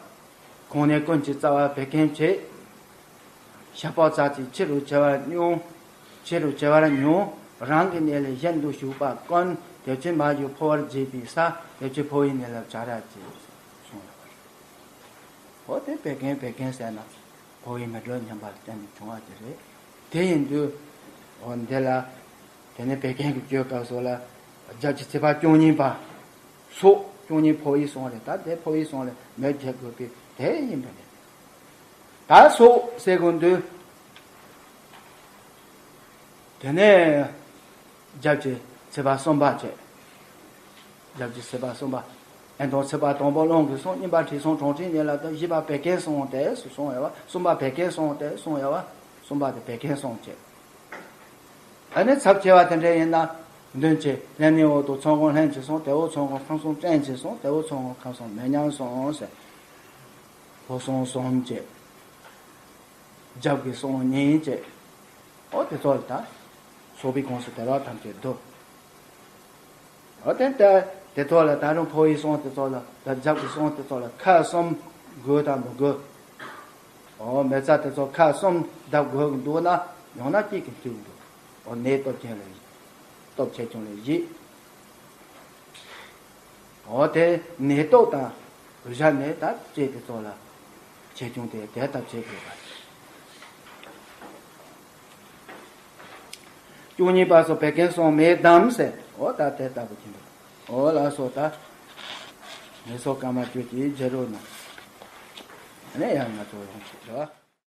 ཁོང་ནད་ཀུན་གྱི་རྩ་བ་བད་ཀན་བྱེད། ཤ་པགས་རྩ་ཅན་ཆེ་རུ་ཆེ་བར་མྱོང་། ཆེ་རུ་ཆེ་བར་མྱོང་། རང་གི་ནད་ལས་གཞན་དུ་ཞུགས་པ་ཀུན། དེ་ཚེ་མ་གྱུར་ཕོ་བར་བྱེད་པའི་ས། དེ་ཚེ་ཕོ་ཡི་ནད་ལ་བྱ་ར་བྱེད། གསུངས་ཡོད་པ་རེད། འོ་དེ་བད་ཀན་བད་ཀན་ཟེར་ན་ཕོ་ཡི་མེ་དྲོད་ཉམས་པ་ལ་བརྟེན་ནས་བྱུང་བ་དེ་རེད། དེ་ཡིན་དུས་འོ་འདི་ལ། དེ་ནས་བད་ཀན་གྱི་བཅོས་སྐབས་སོགས་ལ་རྒྱབ་ཀྱི་ཚད་པ་བཅུ་གཉིས་པ། སོགས་བཅུ་གཉིས་འཕོ་བའི་གསུང་རེད། ད་དེ་འཕོ་བའི་གསུང་ལ་མེ་བརྒྱབ་དགོས་པའི་དེ་ཡིན་པ་རེད། ད་སོགས་ཟེར་དགོས་འདུག་དེ་ནས་རྒྱབ་ཀྱི་ཚད་པ་གསུམ་པ་བྱས། རྒྱབ་ཀྱི་ཚད་པ་གསུམ་པ། ཨེ་དང་ཚད་པ་དང་པོ་རླུང་གི་གསུང་། གཉིས་པ་དྲི་གསུང་གྲང་དྲིའི་ནད་ལ་ལྟོས། བཞི་པ་བད་ཀན་གསུང་དེ་སུ་གསུང་ཡོད་བ། གསུམ་པ་བད་ཀན་གསུང་དེ་གསུང་ཡོད་བ། གསུམ་པ་དེ་བད་ཀན་གསུང་བྱས། ཨ་ནི་ཚབ་ཆེ་བ་དེ་འདྲ་ཡིན་ན། མདུན་གྱི་ལྷན་ནི་འོག་ཏུ་ཚོགས་ངོར་ལྷན་ཅིག་གསུང་། དེ་འོག་ཚོགས་ངོར་ཁམས་གསུམ་བྲན་ཅིག་གསུང་། དེ་འོག་ཚོགས་ངོར་ཁམས་གསུམ་མེ་མཉམ་གསུང་ཟེར། འཕོ་གསུང་གསུམ་བྱས། རྒྱབ་ཀྱི་གསུང་གཉིས་བྱས། འོ་དེ་ཚོ་ལ་ད་སོགས་པའི་ཁོངས་སུ་དེ་བ་ཐམས་ཅད་འདུ། འོ་དེ་ལྟ་དེ་ཚོ་ལ་ད་རུང་འཕོ་བའི་གསུང་དེ་ཚོ་ལ། ད་རྒྱབ་ཀྱི་གསུང་དེ་ཚོ་ལ་ཁ་གསུམ་དགོས་དང་མི་དགོས། འོ་མེ་བཙའ་དེ་ཚོ་ཁ་གསུམ་བརྡབ་དགོས་ཀྱི་འདུག་ན། ཡང་ན་གཅིག་གིས་འཐུས་འདུག་འོ་ནད་སྟོབས་ཆེན་ལ། སྟོབས་ཆེ་ཆུང་ལ་བཞི། འོ་དེ་ནད་སྟོབས་དང་གཞན་ནད་ད་བཅས་དེ་ཚོ་ལ་ཆེ་ཆུང་དེ་དེ་ལྟར་བྱེད་དགོས་པ། བཅུ་གཉིས་པ་སོགས་བད་ཀན་གསུང་མེ་བསྡམས་ཟེར། འོ་ད་དེ་ལྟ་བུ་ཅི་འདུག་འོ་ལགས་སོ། ད་ངེས་སོ་སྐར་མ་བཅུ་གཅིག་བརྗེ་རོགས་གནང་། ཨ་ནི་ཡང་ང་ཚོ་ཡོང་ཆེད་དོ།